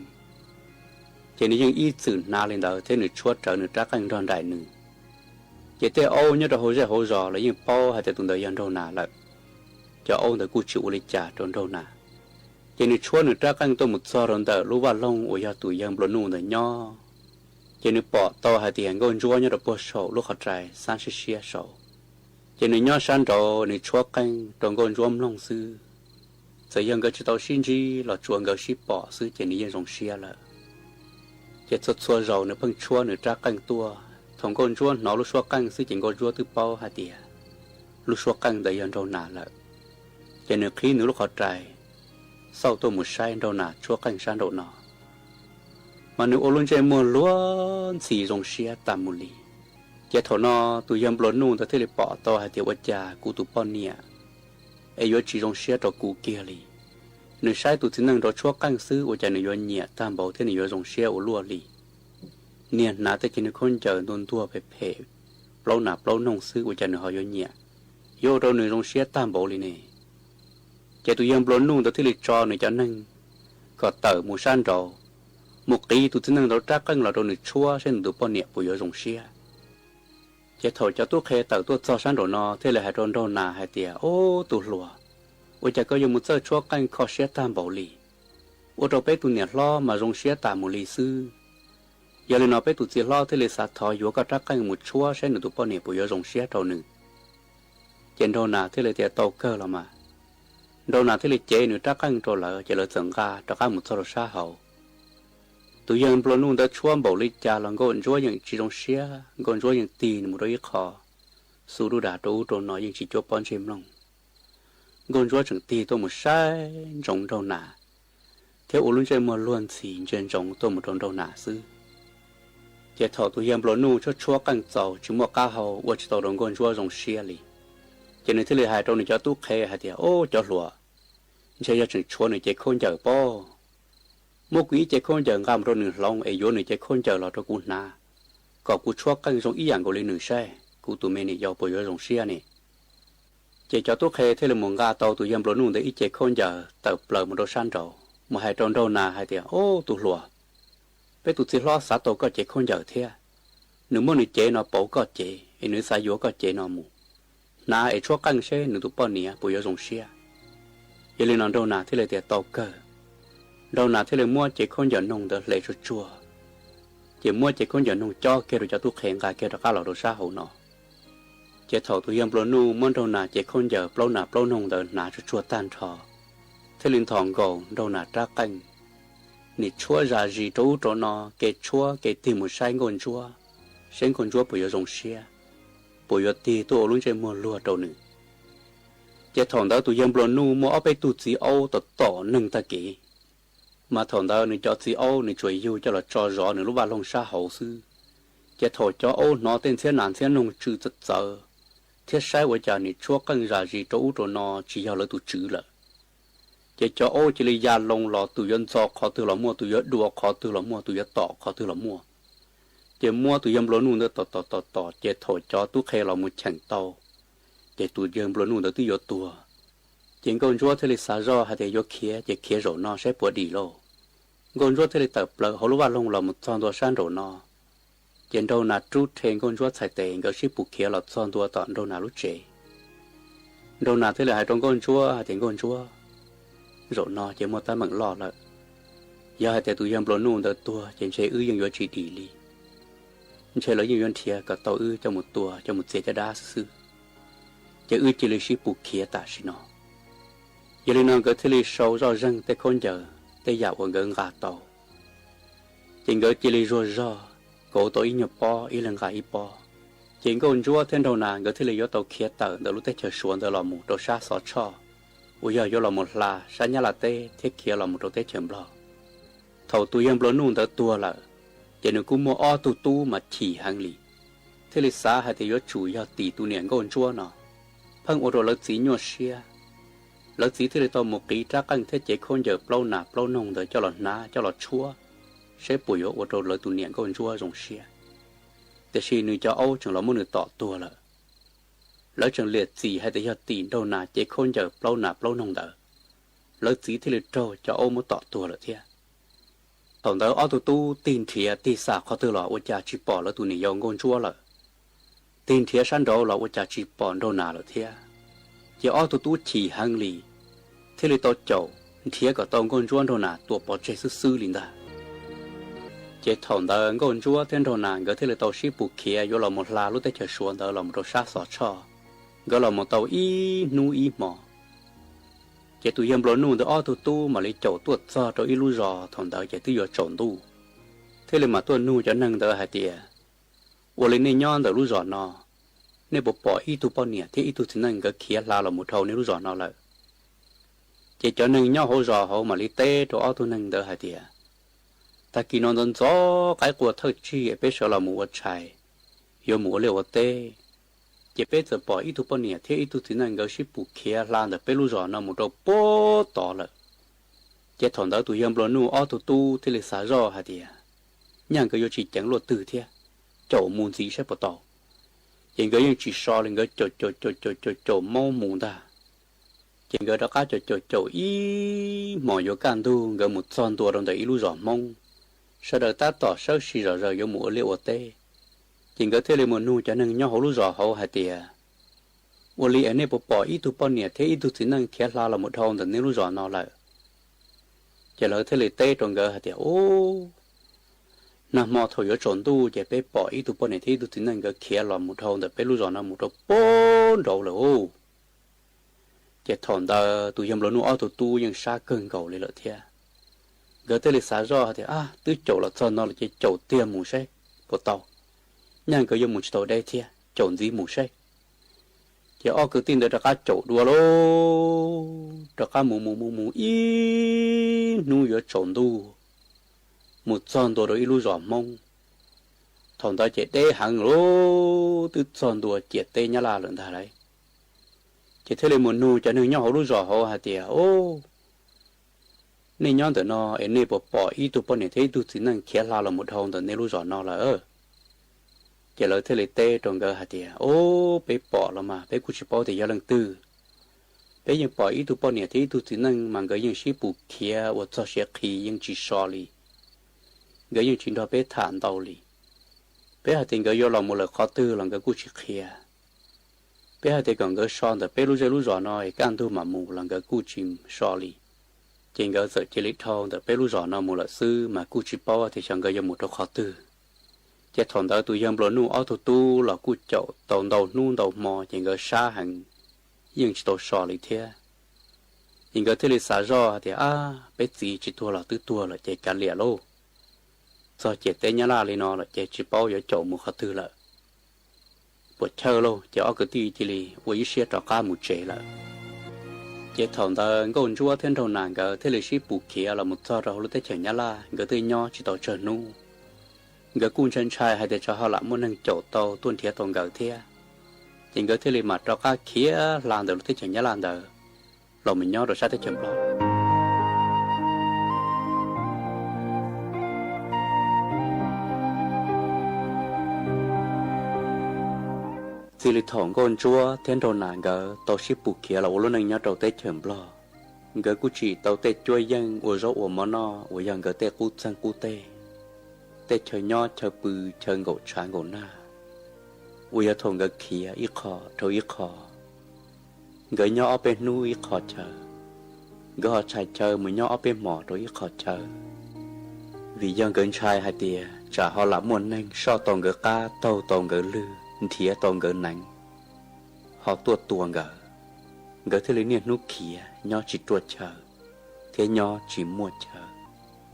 ces nws yeej ib txwm hnav li ntawd thiab nws tshuab rawv nws rab qeej nrog nraim nws. Ces tej aub nyob rau hauv zej hauv zos los yeej paub hais tias tus ntawd yog nraug nas lawm. Cov aub ntawd kuj tsis ua li cas rau nraug nas. Ces nws tshuab nws rab qeej tuaj mus txog rau ntawm lub vaj loog uas yog tus yawg nplua nuj ntawd nyob. Ces nws pom tau hais tias Nkauj Ntsuab nyob rau puag saum lub qhov rais xab siab siab saud. Ces nws nyob sab nraud nws tshuab qeej rau Nkauj Ntsuab mloog xwb. Txawm yog nkawd tsis tau sib ntsib los tsuas nkawd sib pom xwb ces nws yeej zoo siab lawm. Ces txhua txhua zaus nws pheej tshuab nws rab qeej tuaj, thaum Nkauj Ntsuab hnov lub suab qeej xwb ces Nkauj Ntsuab twb paub hais tias lub suab qeej ntawd yog nraug nas lawm. Ces nws qhib nws lub qhov rais xauj tuaj mus saib Nraug Nas tshuab qeej sab nraum no, mas nws ua lub ntsej muag luag ntxhi zoo siab tas mus li. Ces thaum no tus yawg nplua nuj ntawd thiaj li pom tau hais tias ua cas kuv tus poj niam es yuav tsis zoo siab rau kuv kiag li. Nws saib tus txiv neej nrog tshuab qeej xwb ua cas nws yuav nyiam tag npaum thiab nws yuav zoo siab ua luaj li. Niag hnav tej ceg nws khaub ncaws ntuag ntuag phem phem, plaub nas plaub noog xwb ua cas nws ho yuav nyiam, yuav ua rau nws zoo siab tag npaum li ne. Ces tus yawg nplua nuj ntawd thiaj li tso nws cov neeg kom tawm mus sab nraud, mus qiv tus txiv neej nrog rab qeej los rau nws tshuab saib nws tus poj niam puas yuav zoo siab. Ces thaum cov tub qhe tawm tuaj txog sab nraum no thiaj li hais rau Nraug Nas hais tias, Ub, tus hluas, ua cas koj yuav mus txawj tshuab qeej kho siab tag npaum li? Ua rau peb tus niam hlob mas zoo siab tas mus li xwb. Yog li no peb tus txiv hlob thiaj li xav thov yuav koj rab qeej mus tshuab saib nws tus poj niam puas yuav zoo siab rau nws. Ces Nraug Nas thiaj li tias, Tau kawg los mas. Nraug Nas thiaj li cev nws rab qeej rau lawv, ces lawv txawm nqa rov qab mus txog rau sab hauv. Tus yawg nplua nuj ntawd tshuab npaum li cas los Nkauj Ntsuab yeej tsis zoo siab, Nkauj Ntsuab yeej tig nws mus rau ib qho, xuas duj das rau ub rau no yeej tsis cuab pob ntseg mloog. Nkauj Ntsuab tseem tig tuaj mus saib ntsoov Nraug Nas, thiab ua lub ntsej muag luag ntxhi ntsia ntsoov tuaj mus rau Nraug Nas xwb. Ces thaum tus yawg nplua nuj tshuab tshuab qeej txaus tsis muaj qab hau ua tsis tau rau Nkauj Ntsuab zoo siab li, ces nws thiaj li hais rau nws cov tub qhe hais tias, Ub, cov hluas, ntshe yog tseem tshuav nws cev khaub ncaws pob. Muab kuv ib cev khaub ncaws nqa mus rau nws hloov es yuav nws cev khaub ncaws los rau kuv hnav, kom kuv tshuab qeej zoo ib yam nkaus li nws saib kuv tus me niam yau puas yuav zoo siab ne. Ces cov tub qhe thiaj li mus nqa tau tus yawg nplua nuj ntawd ib cev khaub ncaws tawm plaws mus rau sab nraud mus hais rau Nraug Nas hais tias, Ub, tus hluas, peb tus txiv hlob xav tau koj cev khaub ncaws thiab. Nws muab nws cev no pauv koj cev es nws xav yuav koj cev no mus hnav es tshuab qeej seb nws tus poj niam puas yuav zoo siab. Yog li no Nraug Nas thiaj li tias, Tau kawg. Nraug Nas thiaj li muab cev khaub ncaws noog ntawd hle tsuag tsuag, ces muab cev khaub ncaws noog cob kiag rau cov tub qhe nqa kiag rov qab los rau sab hauv no. Ces thaum tus yawg nplua nuj muab Nraug Nas cev khaub ncaws plaub nas plaub noog ntawd hnav tsuag tsuag tag nrho, thiaj li nthos nkaus Nraug Nas rab qeej, nim tshuab zam zis rau ub rau no, kev tshuab kev tig mus saib Nkauj Ntsuab, saib Nkauj Ntsuab puas yuav zoo siab, puas yuav tig tuaj ua lub ntsej muag luag rau nws. Ces thaum ntawd tus yawg nplua nuj muaj ob peb tug txiv aub tom tom neeg tag kev, mas thaum ntawd nws cov txiv aub nws tsuas yug coj los tso zov nws lub vaj loog sab hauv xwb. Ces thaum cov aub hnov tej ntxhiab nas ntxhiab noog tsw txawv txawv, thiab saib ua cas nim tshuab qeej zam zis rau ub rau no tsis yog lawv tus tswv lawm. Ces cov aub cia li ya loo los, tus yuav ntxo qhov twg los muaj, tus yuav dua qhov twg los muaj, tus yuav tom qhov twg los muaj. Ces muab tus yawg nplua nuj ntawd tom tom tom tom, ces thaum cov tub qhe los mus cheem tau, ces tus yawg nplua nuj ntawd twb yuav tuag. Ces Nkauj Ntsuab thiaj li xav zoj hais tias yuav khiav ces khiav zaum no saib puas dim lauj. Nkauj Ntsuab thiaj li tawm plaws hauv lub vaj loog los mus txog ntua sab nraum no. Ces Nraug Nas rub rhe Nkauj Ntsuab txhais tes, nkawd sib pus khiav los txog ntua tom Nraug Nas lub tsev. Nraug Nas thiaj li hais rau Nkauj Ntsuab hais tias, Nkauj Ntsuab, zaum no ces muaj teeb meem loj lawm. Yog hais tias tus yawg nplua nuj ntawd tuag ces ntshe wb yeej yuav tsis dim li. Ntshe lawv yeej yuav nrhiav kom tau wb coj mus tua coj mus txiav caj dab xwb xwb. Ces wb cia li sib pus khiav tam sim no. Yog li no nkawd thiaj li sau zoj zeeg tej khaub ncaws tej yam uas nkawd nqa tau. Ces nkawd cia li zuag zog kauv tau ib nyuag pob, ib leeg nqa ib pob. Ces Nkauj Ntsuab thiab Nraug Nas nkawd thiaj li yuav tau khiav tawm ntawm lub teb chaws Suav ntawd los mus rau sab Xov Tshoj, uas yog yuav los mus hla sab Nyab Laj teb thiab khiav los mus rau teb chaws Nplog. Thaum tus yawg nplua nuj ntawd tuag lawm, ces nws kuj muaj ob tug tub mas chim heev li, thiaj li xav hais tias yuav tsum yog tim tus niam Nkauj Ntsuab no, pheej ua rau lawv txiv nyuaj siab. Lawv txiv thiaj li tau mus qiv rab qeej thiab cev khaub ncaws plaub nas plaub noog ntawd coj los hnav coj los tshuab, saib puas yuav ua rau lawv tus niam Nkauj Ntsuab zoo siab. Tiam sis nws cov aub tseem los muab nws tom tuag lawm. Lawv tseem liam txim hais tias yog tim Nraug Nas cev khaub ncaws plaub nas plaub noog ntawd, lawv txiv thiaj li raug cov aub muab tom tuag lawm thiab. Thaum ntawd ob tug tub tig nrhiav tig xam qhov twg los ua cas tsis pom lawv tus niam yau Nkauj Ntsuab lawm, tig nrhiav sab nraud los ua cas tsis pom Nraug Nas lawm thiab. Ces ob tug tub chim heev li, thiaj li tau caum nrhiav kom tau Nkauj Ntsuab Nraug Nas tua pov tseg xwb xwb li ntag. Ces thaum ntawd Nkauj Ntsuab thiab Nraug Nas nkawd thiaj li tau sib pus khiav yuav los mus hla lub teb chaws Suav ntawd los mus rau sab Xov Tshoj. Nkawd los mus tau ib hnub ib hmo, ces tus yawg nplua nuj ntawd ob tug tub mam li caum tuaj txog rau ib lub zos, thaum ntawd ces twb yuav tsaus ntuj, thiaj li mam tuaj nug cov neeg ntawd hais tias, Ua li nej nyob ntawm lub zos no, nej puas pom ib tug poj niam thiab ib tug txiv neej nkawd khiav hla los mus dhau nej lub zos no lawm? Ces cov neeg nyob hauv zos hauv mam li teb rau ob tug neeg ntawd hais tias, tag kis no ntxov ntxov qaib qua thawj tsig es peb sawv los mus ua tshais, yuav mus ua liaj ua teb, ces peb txawm pom ib tug poj niam thiab ib tug txiv neej nkawd sib pus khiav hla ntawm peb lub zos no mus rau puag tod lawm. Ces thaum ntawd tus yawg nplua nuj ob tug tub thiaj li xav zoj hais tias, nyaj nkawd yuav tsis ceev luaj twg thiab, caum mus ntxiv saib puas tau. Ces nkawd yeej tsis so li, nkawd caum caum caum caum caum caum maub mus ntag. Ces nkawd rov qab caum caum caum ib hmos yuav kaj ntug nkawd mus txog ntua rau ntawm ib lub zos Hmoob, sawv daws tab tom sawb sij zom zaws yuav mus ua liaj ua teb. Ces nkawd thiaj li mus nug cov neeg nyob hauv lub zos hauv hais tias, ua li es nej puas pom ib tug poj niam thiab ib tug txiv neej khiav hla los mus dhau ntawm nej lub zos no lawm? Ces lawv thiaj li teb rau nkawd hais tias, ub, nag hmo thaum yuav tsaus ntuj ces peb pom ib tug poj niam thiab ib tug txiv neej nkawd khiav los mus dhau ntawm peb lub zos no mus rau puag nraud lawm ub. Ces thaum ntawd tus yawg nplua nuj ob tug tub yeej sab kawg nkaus li lawm thiab. Nkawd thiaj li xav zoj hais tias, ab, twb caum los txog no lawm ces caum tiag mus saib puas tau, nyaj nkawd yuav mus tsis tau deb thiab, caum ntxiv mus saib. Ces ob kwv tij ntawd rov qab caum dua lauj, rov qab mus mus mus mus ib hnub yuav tsaus ntuj, mus txog ntua rau ib lub zos Hmoob. Thaum ntawd ces deb heev lauj, twb txog ntua ciam teb Nyab Laj lawm ntag lauj. Ces thiaj li mus nug cov neeg nyob hauv lub zos hauv hais tias, ub, nej nyob ntawm no es nej puas pom ib tug poj niam thiab ib tug txiv neej khiav hla los mus dhau ntawm nej lub zos no lawm? Ces lawv thiaj li teb rau nkawd hais tias, ub, peb pom los mas peb kuj tsis paub tias yog leej twg. Peb yeej pom ib tug poj niam thiab ib tug txiv neej mas nkawd yeej sib pus khiav ua txog siav qhi yeej tsis so li. Nkawd yeej tsis nrog peb tham ntau li. Peb hais tias nkawd yuav los mus lawm qhov twg los nkawd kuj tsis qhia. Peb hais tias kom nkawd so ntawm peb lub zej lub zos no es kaj ntug mam mus los nkawd kuj tsis so li. Ces nkawd txawm cia li dhau ntawm peb lub zos no mus lawm xwb mas kuj tsis paub tias xyov nkawd yuav mus rau qhov twg. Ces thaum ntawd tus yawg nplua nuj ob tug tub los kuj caum tau ntau hnub ntau hmo ces nkawd sab heev, yeej tsis tau so li thiab. Ces nkawd thiaj li xav zoj hais tias, ab, peb txiv tsis tuag los twb tuag lawm ces kav liam lauj, txog ciam teb Nyab Laj li no lawm ces tsis paub yuav caum mus qhov twg lawm. Puas chawj lauj, ces ob kwv tij cia li ua ib siab rov qab mus tsev lawm. Ces thaum ntawd Nkauj Ntsuab thiab Nraug Nas nkawd thiaj li sib pus khiav los mus txog rau hauv lub teb chaws Nyab Laj, nkawd twb nyob tsis tau tsawg hnub. Nkawd kuj ntshai ntshai hais tias tsam ho lam muaj neeg caum tau tuaj nrhiav tau nkawd thiab. Ces nkawd thiaj li mam rov qab khiav hla ntawm lub teb chaws Nyab Laj ntawd los mus nyob rau sab teb chaws Nplog. Txij li thaum Nkauj Ntsuab thiab Nraug Nas nkawd tau sib pus khiav los ua lub neej nyob rau teb chaws Nplog, nkawd kuj tsim tau tej cuab yeej ua zaub ua mov noj uas yog nkawd tej qub txeeg qub teg, tej chaw nyob chaw pw, chaw nkaum tshav nkaum nag, uas yog thaum nkawd khiav ib qho dhau ib qho. Nkawd nyob ob peb hnub ib qho chaw, nkawd ho tshais chaw mus nyob ob peb hmos rau ib qho chaw, vim yog nkawd ntshai hais tias tsam ho lam muaj neeg soj tau nkawd qab, taug tau nkawd lwg, nrhiav tau nkawd neev, ho tuaj tua nkawd, nkawd thiaj li niaj hnub khiav nyob tsis ruaj chaw thiab nyob tsis muaj chaw.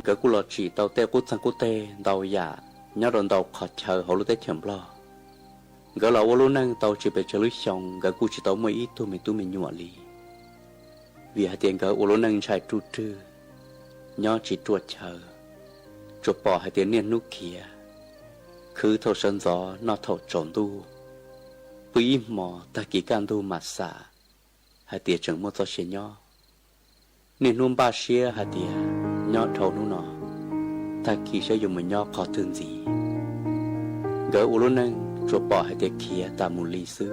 Nkawd kuj los tsim tau tej qub txeeg qub teg ntau yam nyob rau ntau qhov chaw hauv lub teb chaws Nplog. Nkawd los ua lub neej tau tsis pes tsawg lub xyoo nkawd kuj tsis tau muaj ib tug me tub me nyuam li, vim hais tias nkawd ua lub neej ntshai ruj rwg, nyob tsis ruaj chaw, tsuas pom hais tias niaj hnub khiav, khwv thaum sawv ntxov noj thaum tsaus ntuj, pw ib hmos tag kis kaj ntug mam xam hais tias tseem muaj txoj sia nyob. Niaj hnub npaj siab hais tias nyob dhau hnub no, tag kis saib yuav mus nyob qhov twg ntxiv. Nkawd ua lub neej tsuas pom hais tias khiav tas mus li xwb.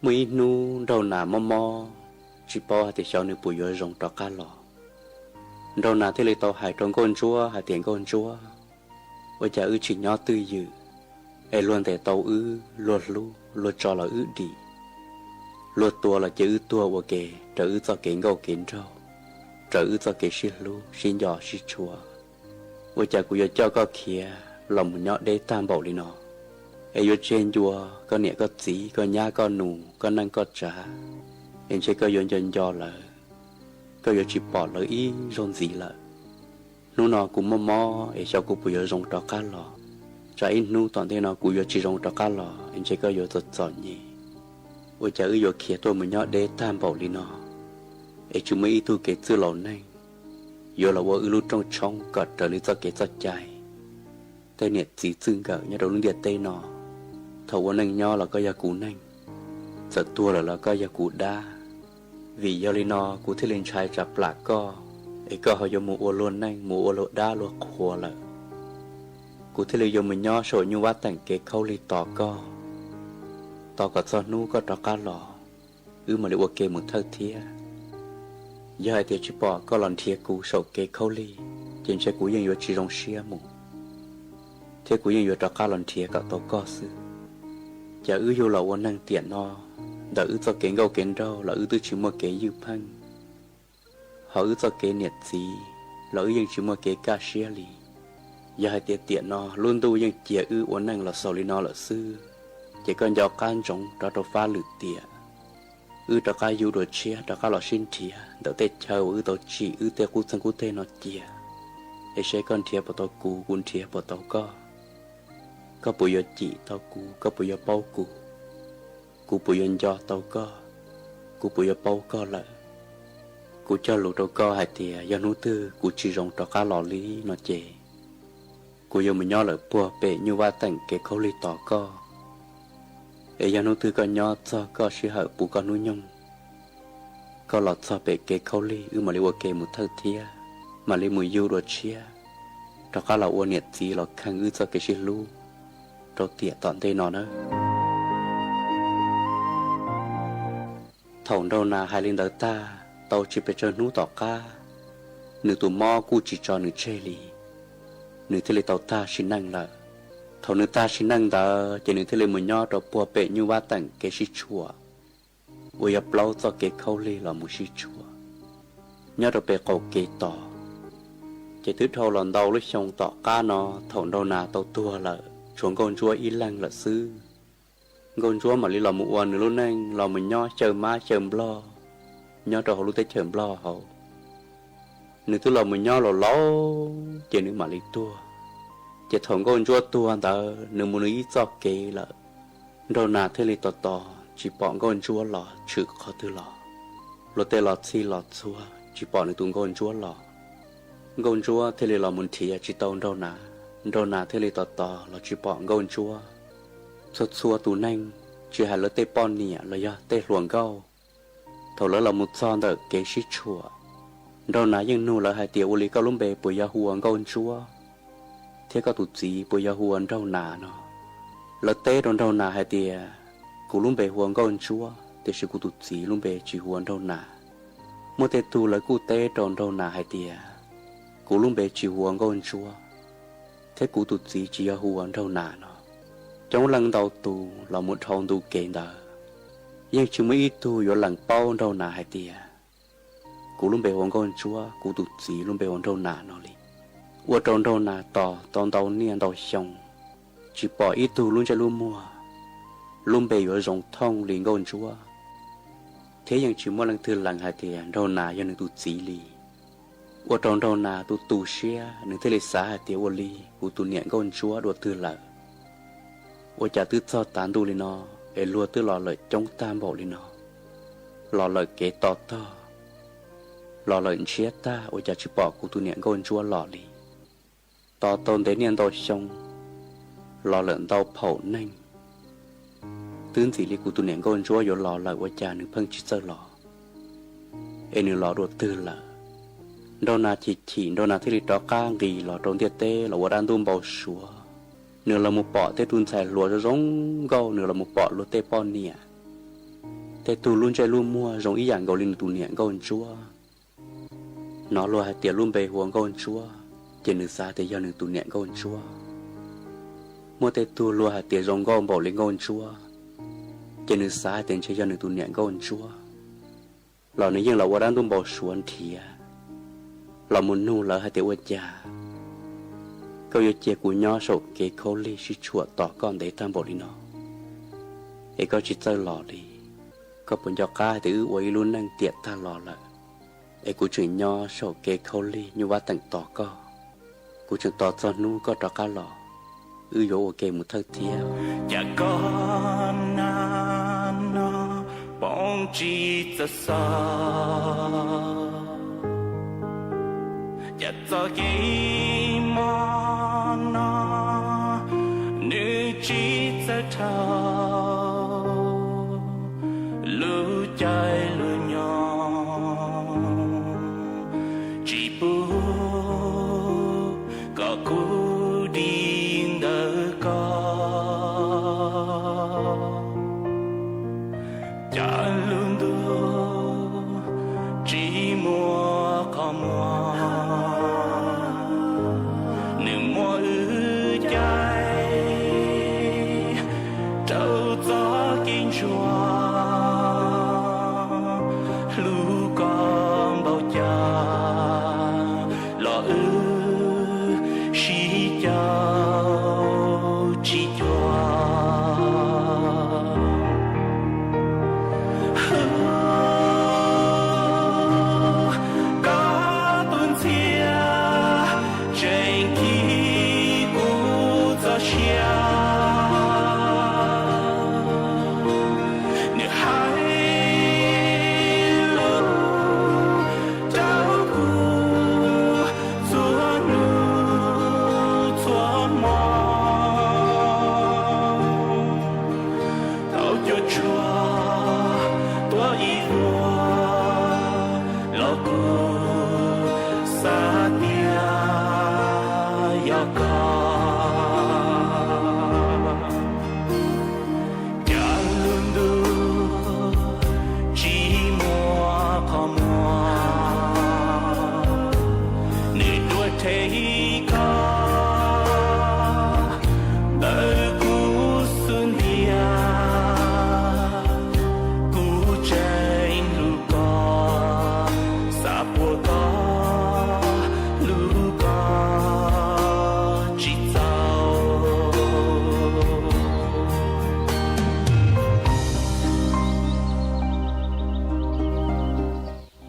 Muaj ib hnub Nraug Nas mob mob, tsis paub hais tias xyov nws puas yuav zoo rov qab los. Nraug Nas thiaj li tau hais rau Nkauj Ntsuab hais tias, Nkauj Ntsuab, ua cas wb tsis nyob twj ywm, es luag ntes tau wb, luag hlub, luag tso los wb dim, luag tua los cia wb tuag ua ke raws wb txoj kev nkauj kev nraug, raws wb txoj kev sib hlub sib nco sib tshua. Ua cas kuv yuav coj koj khiav los mus nyob deb tag npaum li no, es yuav tseg ncua koj niam koj txiv, koj nyab koj nus, koj neej koj tsav, es ntshe koj yuav nco nco lawv, koj yuav tsis pom lawv ib zaug ntxiv lawm. Hnub no kuv mob mob es xyov kuv puas yuav zoo rov qab los, tsam ib hnub tom ntej no kuv yuav tsis zoo rov qab los es ntshe koj yuav txom txom nyem. Ua cas wb yuav khiav tuaj mus nyob deb tag npaum li no, es tsis muaj ib tug kev txwj laus neeg yuav los ua wb lub rooj tshoob kom raws li txoj kev txoj cai? Tej niam txiv txij nkawm nyob rau lub ntiaj teb no, thaum ua neej nyob los koj yog kuv neeg, txawm tuag lawm los koj yog kuv dab. Vim yog li no kuv thiaj li ntshai tsa plam koj, es koj ho yuav mus ua luag neej mus ua luag dab luag qhua lawm. Kuv thiaj li yuav mus nyob saum nyuj vab teem kev khaub lig tos koj, tos kom txog hnub koj rov qab los, wb mam li ua ke mus thawj thiab. Yog hais tias tsis pom koj los nrhiav kuv saum kev khaub lig, ces ntshe kuv yeej yuav tsis zoo siab mus, thiab kuv yeej yuav rov qab los nrhiav kom tau koj xwb. Cas wb yug los ua neeg tiam no, ntawm wb txoj kev nkauj kev nraug los wb twb tsis muaj kev ywj pheej, ho wb txoj kev niam txiv los wb yeej tsis muaj kev kaj siab li. Yog hais tias tiam no lub ntuj yeej cia wb ua neej los xaus li no lawm xwb, ces koj nco qab ntsoov rov rau fab lwm tiam, wb rov qab yug dua tshiab rov qab los sib nrhiav ntawm tej chaw uas wb tau tsim wb tej qub txeeg qub teg no cia, es seb koj nrhiav puas tau kuv, kuv nrhiav puas tau koj. Koj puas yuav cim tau kuv, koj puas yuav paub kuv, kuv puas yuav nco tau koj, kuv puas yuav paub koj lawm. Kuv cog lus rau koj hais tias yog hnub twg kuv tsis zoo rov qab los li no ces, kuv yuav mus nyob lawm puag pem nyuj vab teem kev khaub lig tos koj. Es yog hnub twg koj nyob txog koj sij hawm puv koj hnub nyoog, koj los txog pem kev khaub lig wb mam li ua ke mus thawj thiab, mam li mus yug dua tshiab, rov qab los ua niam txiv los kheej wb txoj kev sib hlub rau tiam tom ntej no na. Thaum Nraug Nas hais li ntawd tag, tau tsis pes tsawg hnub tom qab, nws tus mob kuj tsis tso nws tseg li, nws thiaj li tau tag sim neej lawm. Thaum nws tag sim neej ntawd ces nws thiaj li mus nyob rau puag pem nyuj vab teem kev sib tshuam, uas yog plaub txoj kev khaub lig los mus sib tshuam, nyob rau pem qaum kev tos. Ces twb dhau los ntau lub xyoo tom qab no, thaum Nraug Nas tau tuag lawm tshuav Nkauj Ntsuab ib leeg lawm xwb. Nkauj Ntsuab mam li los mus ua nws lub neej los mus nyob xyaw mab xyaw nplog nyob rau hauv lub teb chaws Nplog hauv. Nws twb los mus nyob laus laus ces nws mam li tuag. Ces thaum Nkauj Ntsuab tuag ntawd nws mus nws ib txoj kev lawm. Nraug Nas thiaj li tos tos tsis pom Nkauj Ntsuab los tshwm qhov twg los, luag tej los txhij los txhua tsis pom nws tus Nkauj Ntsuab los. Nkauj Ntsuab thiaj li los mus nrhiav tsis tau Nraug Nas, Nraug Nas thiaj li tos tos los tsis pom Nkauj Ntsuab. Txhua txhua tus neeg, tsis hais lawv tej poj niam los yog tej hluas nkauj, thaum lawv los mus txog ntawm kev sib tshuam, Nraug Nas yeej nug lawv hais tias ua li koj lub npe puas yog hu ua Nkauj Ntsuab, thiab koj tus txiv puas yog hu ua Nraug Nas no. Lawv teb rau Nraug Nas hais tias kuv lub npe hu ua Nkauj Ntsuab tiam sis kuv tus txiv lub npe tsis hu ua Nraug Nas. Muaj tej tug lawv kuj teb rau Nraug Nas hais tias kuv lub npe tsis hu ua Nkauj Ntsuab, thiab kuv tus txiv tsis yog hu ua Nraug Nas no. Coob leej ntau tus los mus dhau ntu kev ntawd, yeej tsis muaj ib tug yuav lees paub Nraug Nas hais tias kuv lub npe hu ua Nkauj Ntsuab, kuv tus txiv lub npe hu ua Nraug Nas no li. Ua rau Nraug Nas tos tau ntau niaj ntau xyoo, tsis pom ib tug lub ntsej lub muag, lub npe yuav zoo thooj li Nkauj Ntsuab, thiab yeej tsis muaj leej twg lees hais tias Nraug Nas yog nws tus txiv li. Ua rau Nraug Nas tu tu siab, nws thiaj li xav hais tias ua li kuv tus niam Nkauj Ntsuab dua twg lawm. Ua cas twb txog tav ntuj li no, es luag twb los lawm coob tag npaum li no, los lawm kev to tog, los lawm ntshiab tag, ua cas tsis pom kuv tus niam Nkauj Ntsuab los li. Tos tau ntev niaj ntau xyoo, los lawm ntau phaum neeg, twb ntxim li kuv tus niam Nkauj Ntsuab yuav los lawm ua cas nws pheej tsis txawj los, es nws los dua twg lawm. Nraug Nas chim chim, Nraug Nas thiaj li rov qab nqis los rau ntiaj teb los ua dab ntub npau suav. Nws los mus pom tej tug ntxhais hluas zoo zoo nkauj, nws los mus pom luag tej poj niam, tej tug lub ntsej lub muag zoo ib yam nkaus li nws tus niam Nkauj Ntsuab. Hnov luag hais tias lub npe hu ua Nkauj Ntsuab, ces nws xav tias yog nws tus niam Nkauj Ntsuab. Muaj tej tug luag hais tias zoo nkauj npaum li Nkauj Ntsuab, ces nws xav tias ntshe yog nws tus niam Nkauj Ntsuab. Los nws yeej los ua dab ntub npau suav nrhiav, los mus nug lawv hais tias ua cas koj yuav cia kuv nyob saum kev khaub lig sib tshuam tos koj ntev tag npaum li no, es koj tsis txawj los li. Koj puas nco qab hais tias wb ua ib lub neej tiam tag los lawm, es kuv tseem nyob saum kev khaub lig nyuj vab teem tos koj. Kuv tseem tos txog hnub koj rov qab los, wb yuav ua ke mus thawj thiab. Cas koj na no, tsis txawj xav, cas txoj kev mob no nws tsis txawj dhau lub caij lub nyoog, tsis pub kom kuv dim ntawm koj. Cas lub ntuj tsis muaj qhov muag, nws muab wb caij rau txoj kev ntsuag. Hlub koj npaum cas los wb sib caum tsis cuag. Koj tus ntxhias tseem khi kuv txoj sia, nws hais lus rau kuv txhua hnub txhua hmo. Tau cuam tshuam tuaj ib vuag los kuv xav tias yog koj. Cas lub ntuj tsis muaj qhov muag, nws tuaj them koj ntawm kuv xub ntiag. Kuv tseem hlub koj, xav puas koj, hlub koj tsis txaus.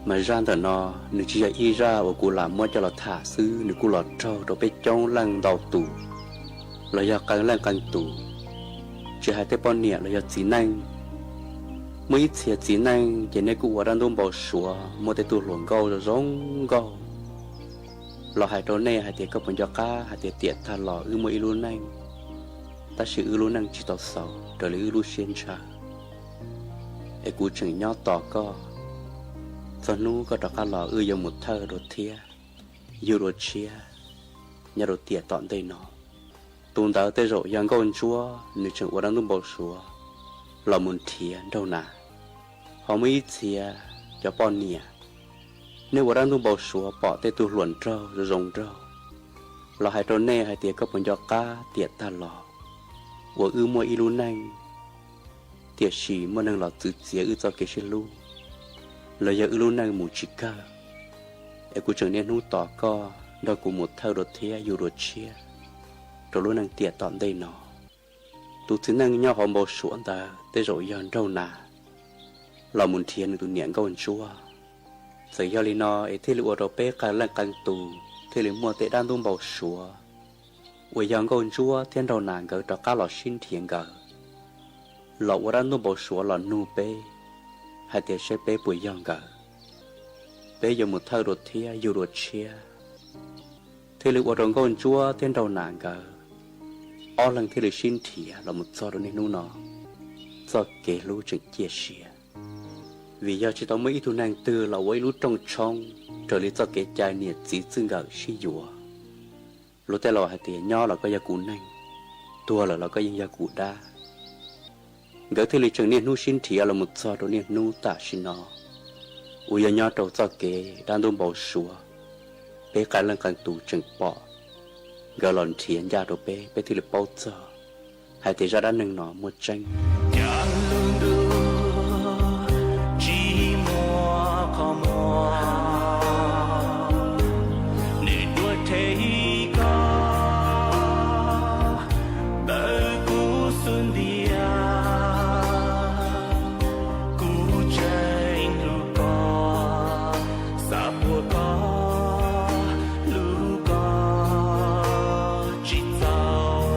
Mas zaj ntawm no nws tsis yog ib zaj uas kuv lam muab coj los tham xwb, nws kuj los raug rau peb coob leej ntau tus, los yog qee leej qee tus, tsis hais tej poj niam los yog txiv neej. Muaj ib txhia txiv neej ces nej kuj ua dab ntub npau suav muaj tej tug hluas nkauj zoo zoo nkauj los hais rau nej hais tias koj puas nco qab hais tias tiam tag los wb muaj ib lub neej, tab sis wb lub neej tsis tau xaus raws li wb lub siab ntshaw. Es kuv tseem nyob tos koj, txog hnub koj rov qab los wb yuav mus thawj dua thiab yug dua tshiab nyob rau tiam tom ntej no. Tus ntawd tej zaum yog nkauj ntsuab nws tseem ua dab ntub npau suav los mus nrhiav nraug nas. Ho muaj ib txhia cov poj niam, nej ua dab ntub npau suav pom tej tug hluas nraug zoo zoo nraug los hais rau nej hais tias koj puas nco qab tiam tag los uas wb muaj ib lub neej, tiam sis muaj neeg los txwv txiav wb txoj kev sib hlub, los yog wb lub neej mus tsis kawg. Es kuv tseem niaj hnub tos koj nrog kuv mus thawj dua thiab yug dua tshiab rau lub neej tiam tom ntej no. Tus txiv neej nyob hauv npau suav ntawd tej zaum yog nraug nas los mus nrhiav nws tus niam nkauj ntsuab. Txawm yog li no es thiaj li ua rau peb qee leej qee tus thiaj li muaj tej dab ntub npau suav uas yog nkauj ntsuab thiab nraug nas nkawd rov qab los sib nrhiav nkawd, los ua dab ntub npau suav los nug peb hais tias seb peb puas yog nkawd, peb yuav mus thawj dua thiab yug dua tshiab. Thiaj li ua rau nkauj ntsuab thiab nraug nas nkawd ob leeg thiaj li sib nrhiav los mus txog rau niaj hnub no, txoj kev hlub tseem ciaj sia. Vim yog tsis tau muaj ib tug neeg twg los ua ib lub rooj tshoob raws li txoj kev cai niam txiv txij nkawm sib yuav. Luag tej laus hais tias nyob los koj yog kuv neeg, tuag lawm los koj yeej yog kuv dab. Nkawd thiaj li tseem niaj hnub sib nrhiav los mus txog rau niaj hnub tam sim no uas yog nyob rau txoj kev dab ntub npau suav, peb qee leej qee tus tseem pom nkawd los nrhiav ncaj rau peb, peb thiaj li paub txog hais tias zaj dab neeg no muaj tseeb. Cas lub ntuj tsis muaj qhov muag, nws tuaj them koj ntawm kuv xub ntiag. Kuv tseem hlub koj, xav puas koj, hlub koj tsis txaus.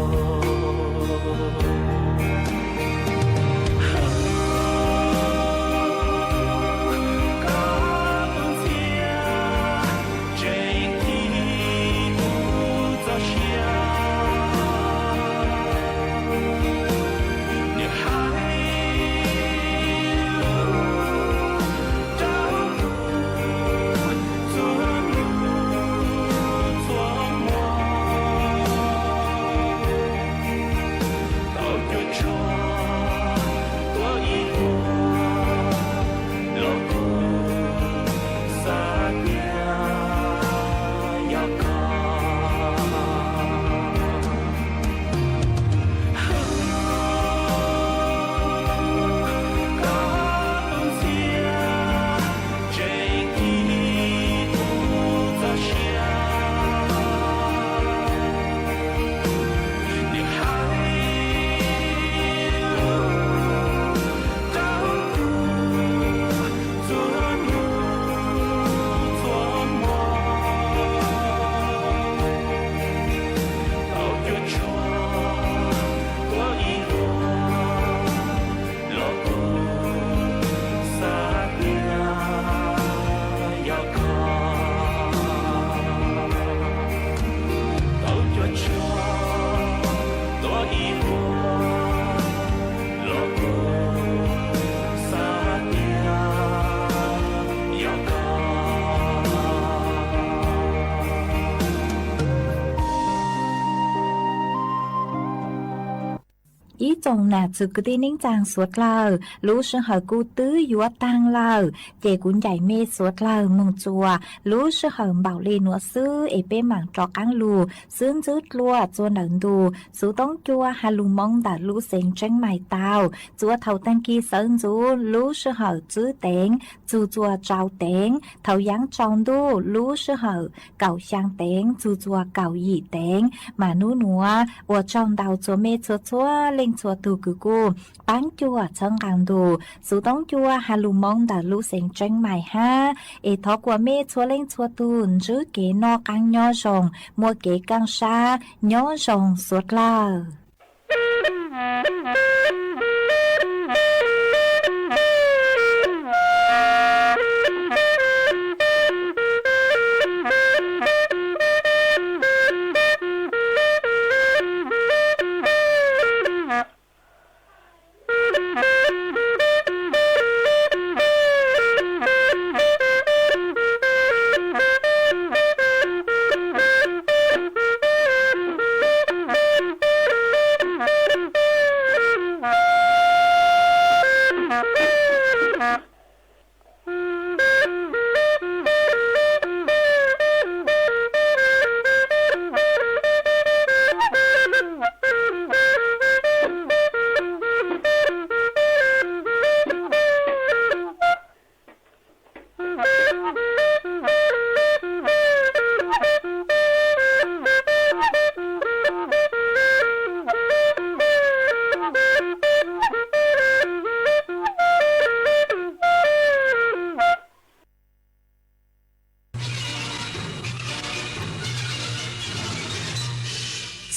Toom Nas txwv kwv tij neej tsaa suav dlawg, lub sij hawm kuj twb yuav taag lawm, ces kuv ncaim mej suav dlawg moog txuas lub sij hawm npaum le nuav xwb es peb maam rov qaab lug xwb ntxwb dlua txua ntawm ntu xuv toob cua has lug moo ntawm lub xeev Tseeb Mais tau. Txuas thaum taag kis sawv ntxuv lub sij hawm tsib teev txug txuas rau teev, thaum yaav tsaus ntuj lub sij hawm kaum xyaa teev txug txuas kaum yim teev. Mas nub nuav ua tsaug ntau txhua mej txhua txhua leej txhua tug kws kuj paab cuam txhawb nqaa ntu xuv toob cua has lug moo ntawm lub xeev Tseeb Mais hab. Es thov kuas mej txhua leej txhua tug ntsib kev noj qaab nyob zoo, muaj kev kaaj sab nyob zoo suav dlawg.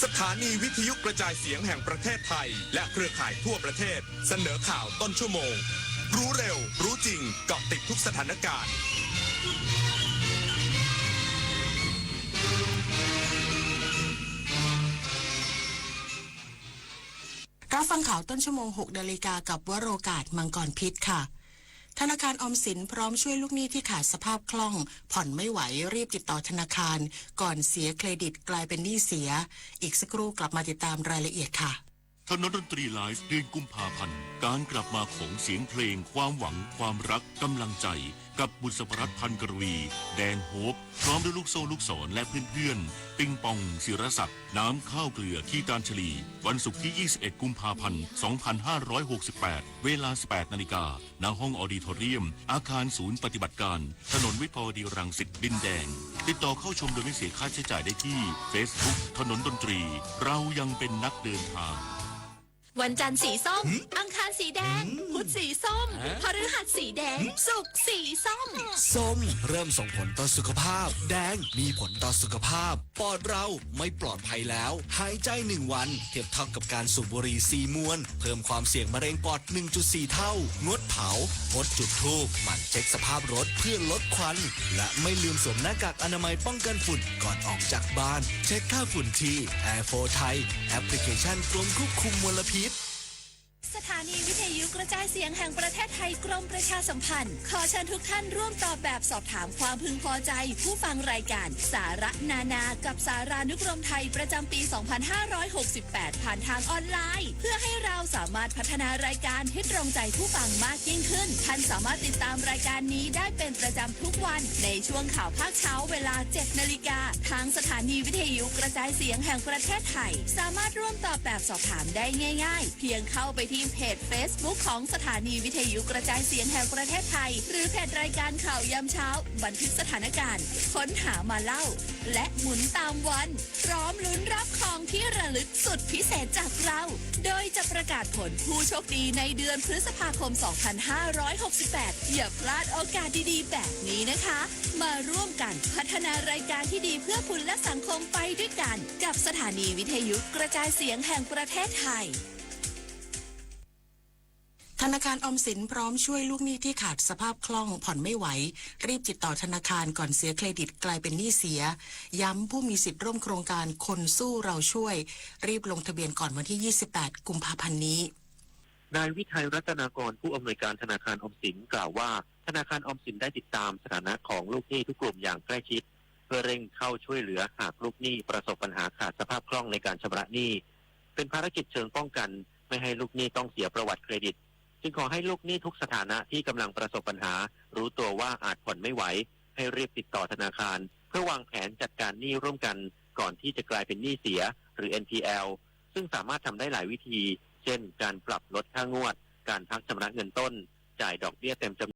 สถานีวิทยุกระจายเสียงแห่งประเทศไทย และเครือข่ายทั่วประเทศ เสนอข่าวต้นชั่วโมง รู้เร็ว รู้จริง เกาะติดทุกสถานการณ์ รับฟังข่าวต้นชั่วโมง หกนาฬิกา กับวโรกาส มังกรพิษค่ะ ธนาคารออมสินพร้อมช่วยลูกหนี้ที่ขาดสภาพคล่อง ผ่อนไม่ไหว รีบติดต่อธนาคาร ก่อนเสียเครดิตกลายเป็นหนี้เสีย อีกสักครู่กลับมาติดตามรายละเอียดค่ะ ถนนดนตรีไลฟ์ เดือนกุมภาพันธ์ การกลับมาของเสียงเพลง ความหวัง ความรัก กำลังใจ กับบุษบรัตน์ พันกรวี แดงโฮป พร้อมด้วยลูกโซ่ลูกศร และเพื่อนๆ ปิงปอง ศิรศักดิ์ น้ำข้าวเกลือ คีตานชลี วันศุกร์ที่ ยี่สิบเอ็ด กุมภาพันธ์ สองพันห้าร้อยหกสิบแปด เวลา สิบแปดนาฬิกา ณ ห้องออดิทอเรียม อาคารศูนย์ปฏิบัติการ ถนนวิภาวดีรังสิต ดินแดง ติดต่อเข้าชมโดยไม่เสียค่าใช้จ่ายได้ที่ Facebook ถนนดนตรี เรายังเป็นนักเดินทาง วันจันทร์สีส้ม อังคารสีแดง พุธสีส้ม พฤหัสสีแดง ศุกร์สีส้ม ส้มเริ่มส่งผลต่อสุขภาพ แดงมีผลต่อสุขภาพ ปอดเราไม่ปลอดภัยแล้ว หายใจหนึ่งวันเทียบเท่ากับการสูบบุหรี่สี่มวน เพิ่มความเสี่ยงมะเร็งปอด หนึ่งจุดสี่ เท่า งดเผา งดจุดธูป หมั่นเช็คสภาพรถเพื่อลดควัน และไม่ลืมสวมหน้ากากอนามัยป้องกันฝุ่นก่อนออกจากบ้าน เช็คค่าฝุ่นที่ Air four Thai แอปพลิเคชันกรมควบคุมมลพิษ สถานีวิทยุกระจายเสียงแห่งประเทศไทยกรมประชาสัมพันธ์ ขอเชิญทุกท่านร่วมตอบแบบสอบถามความพึงพอใจผู้ฟังรายการสาระนานากับสารานุกรมไทยประจำปี สองพันห้าร้อยหกสิบแปด ผ่านทางออนไลน์ เพื่อให้เราสามารถพัฒนารายการให้ตรงใจผู้ฟังมากยิ่งขึ้น ท่านสามารถติดตามรายการนี้ได้เป็นประจำทุกวันในช่วงข่าวภาคเช้าเวลา เจ็ดนาฬิกา ทางสถานีวิทยุกระจายเสียงแห่งประเทศไทย สามารถร่วมตอบแบบสอบถามได้ง่ายๆ เพียงเข้าไปที่เพจ Facebook ของสถานีวิทยุกระจายเสียงแห่งประเทศไทย หรือเพจรายการข่าวยามเช้า บันทึกสถานการณ์ ค้นหามาเล่า และหมุนตามวัน พร้อมลุ้นรับของที่ระลึกสุดพิเศษจากเรา โดยจะประกาศผลผู้โชคดีในเดือนพฤษภาคม สองพันห้าร้อยหกสิบแปด อย่าพลาดโอกาสดีๆ แบบนี้นะคะ มาร่วมกันพัฒนารายการที่ดีเพื่อคุณและสังคมไปด้วยกัน กับสถานีวิทยุกระจายเสียงแห่งประเทศไทย ธนาคารออมสินพร้อมช่วยลูกหนี้ที่ขาดสภาพคล่องผ่อนไม่ไหว รีบติดต่อธนาคารก่อนเสียเครดิตกลายเป็นหนี้เสีย ย้ำผู้มีสิทธิ์ร่วมโครงการคนสู้เราช่วย รีบลงทะเบียนก่อนวันที่ ยี่สิบแปด กุมภาพันธ์นี้ นายวิไทย รัตนากร ผู้อำนวยการธนาคารออมสินกล่าวว่า ธนาคารออมสินได้ติดตามสถานะของลูกหนี้ทุกกลุ่มอย่างใกล้ชิด เพื่อเร่งเข้าช่วยเหลือหากลูกหนี้ประสบปัญหาขาดสภาพคล่องในการชำระหนี้ เป็นภารกิจเชิงป้องกัน ไม่ให้ลูกหนี้ต้องเสียประวัติเครดิต จึงขอให้ลูกหนี้ทุกสถานะที่กำลังประสบปัญหา รู้ตัวว่าอาจผ่อนไม่ไหว ให้รีบติดต่อธนาคาร เพื่อวางแผนจัดการหนี้ร่วมกัน ก่อนที่จะกลายเป็นหนี้เสีย หรือ เอ็น พี แอล ซึ่งสามารถทำได้หลายวิธี เช่น การปรับลดค่างวด การพักชำระเงินต้น จ่ายดอกเบี้ยเต็มจำนวน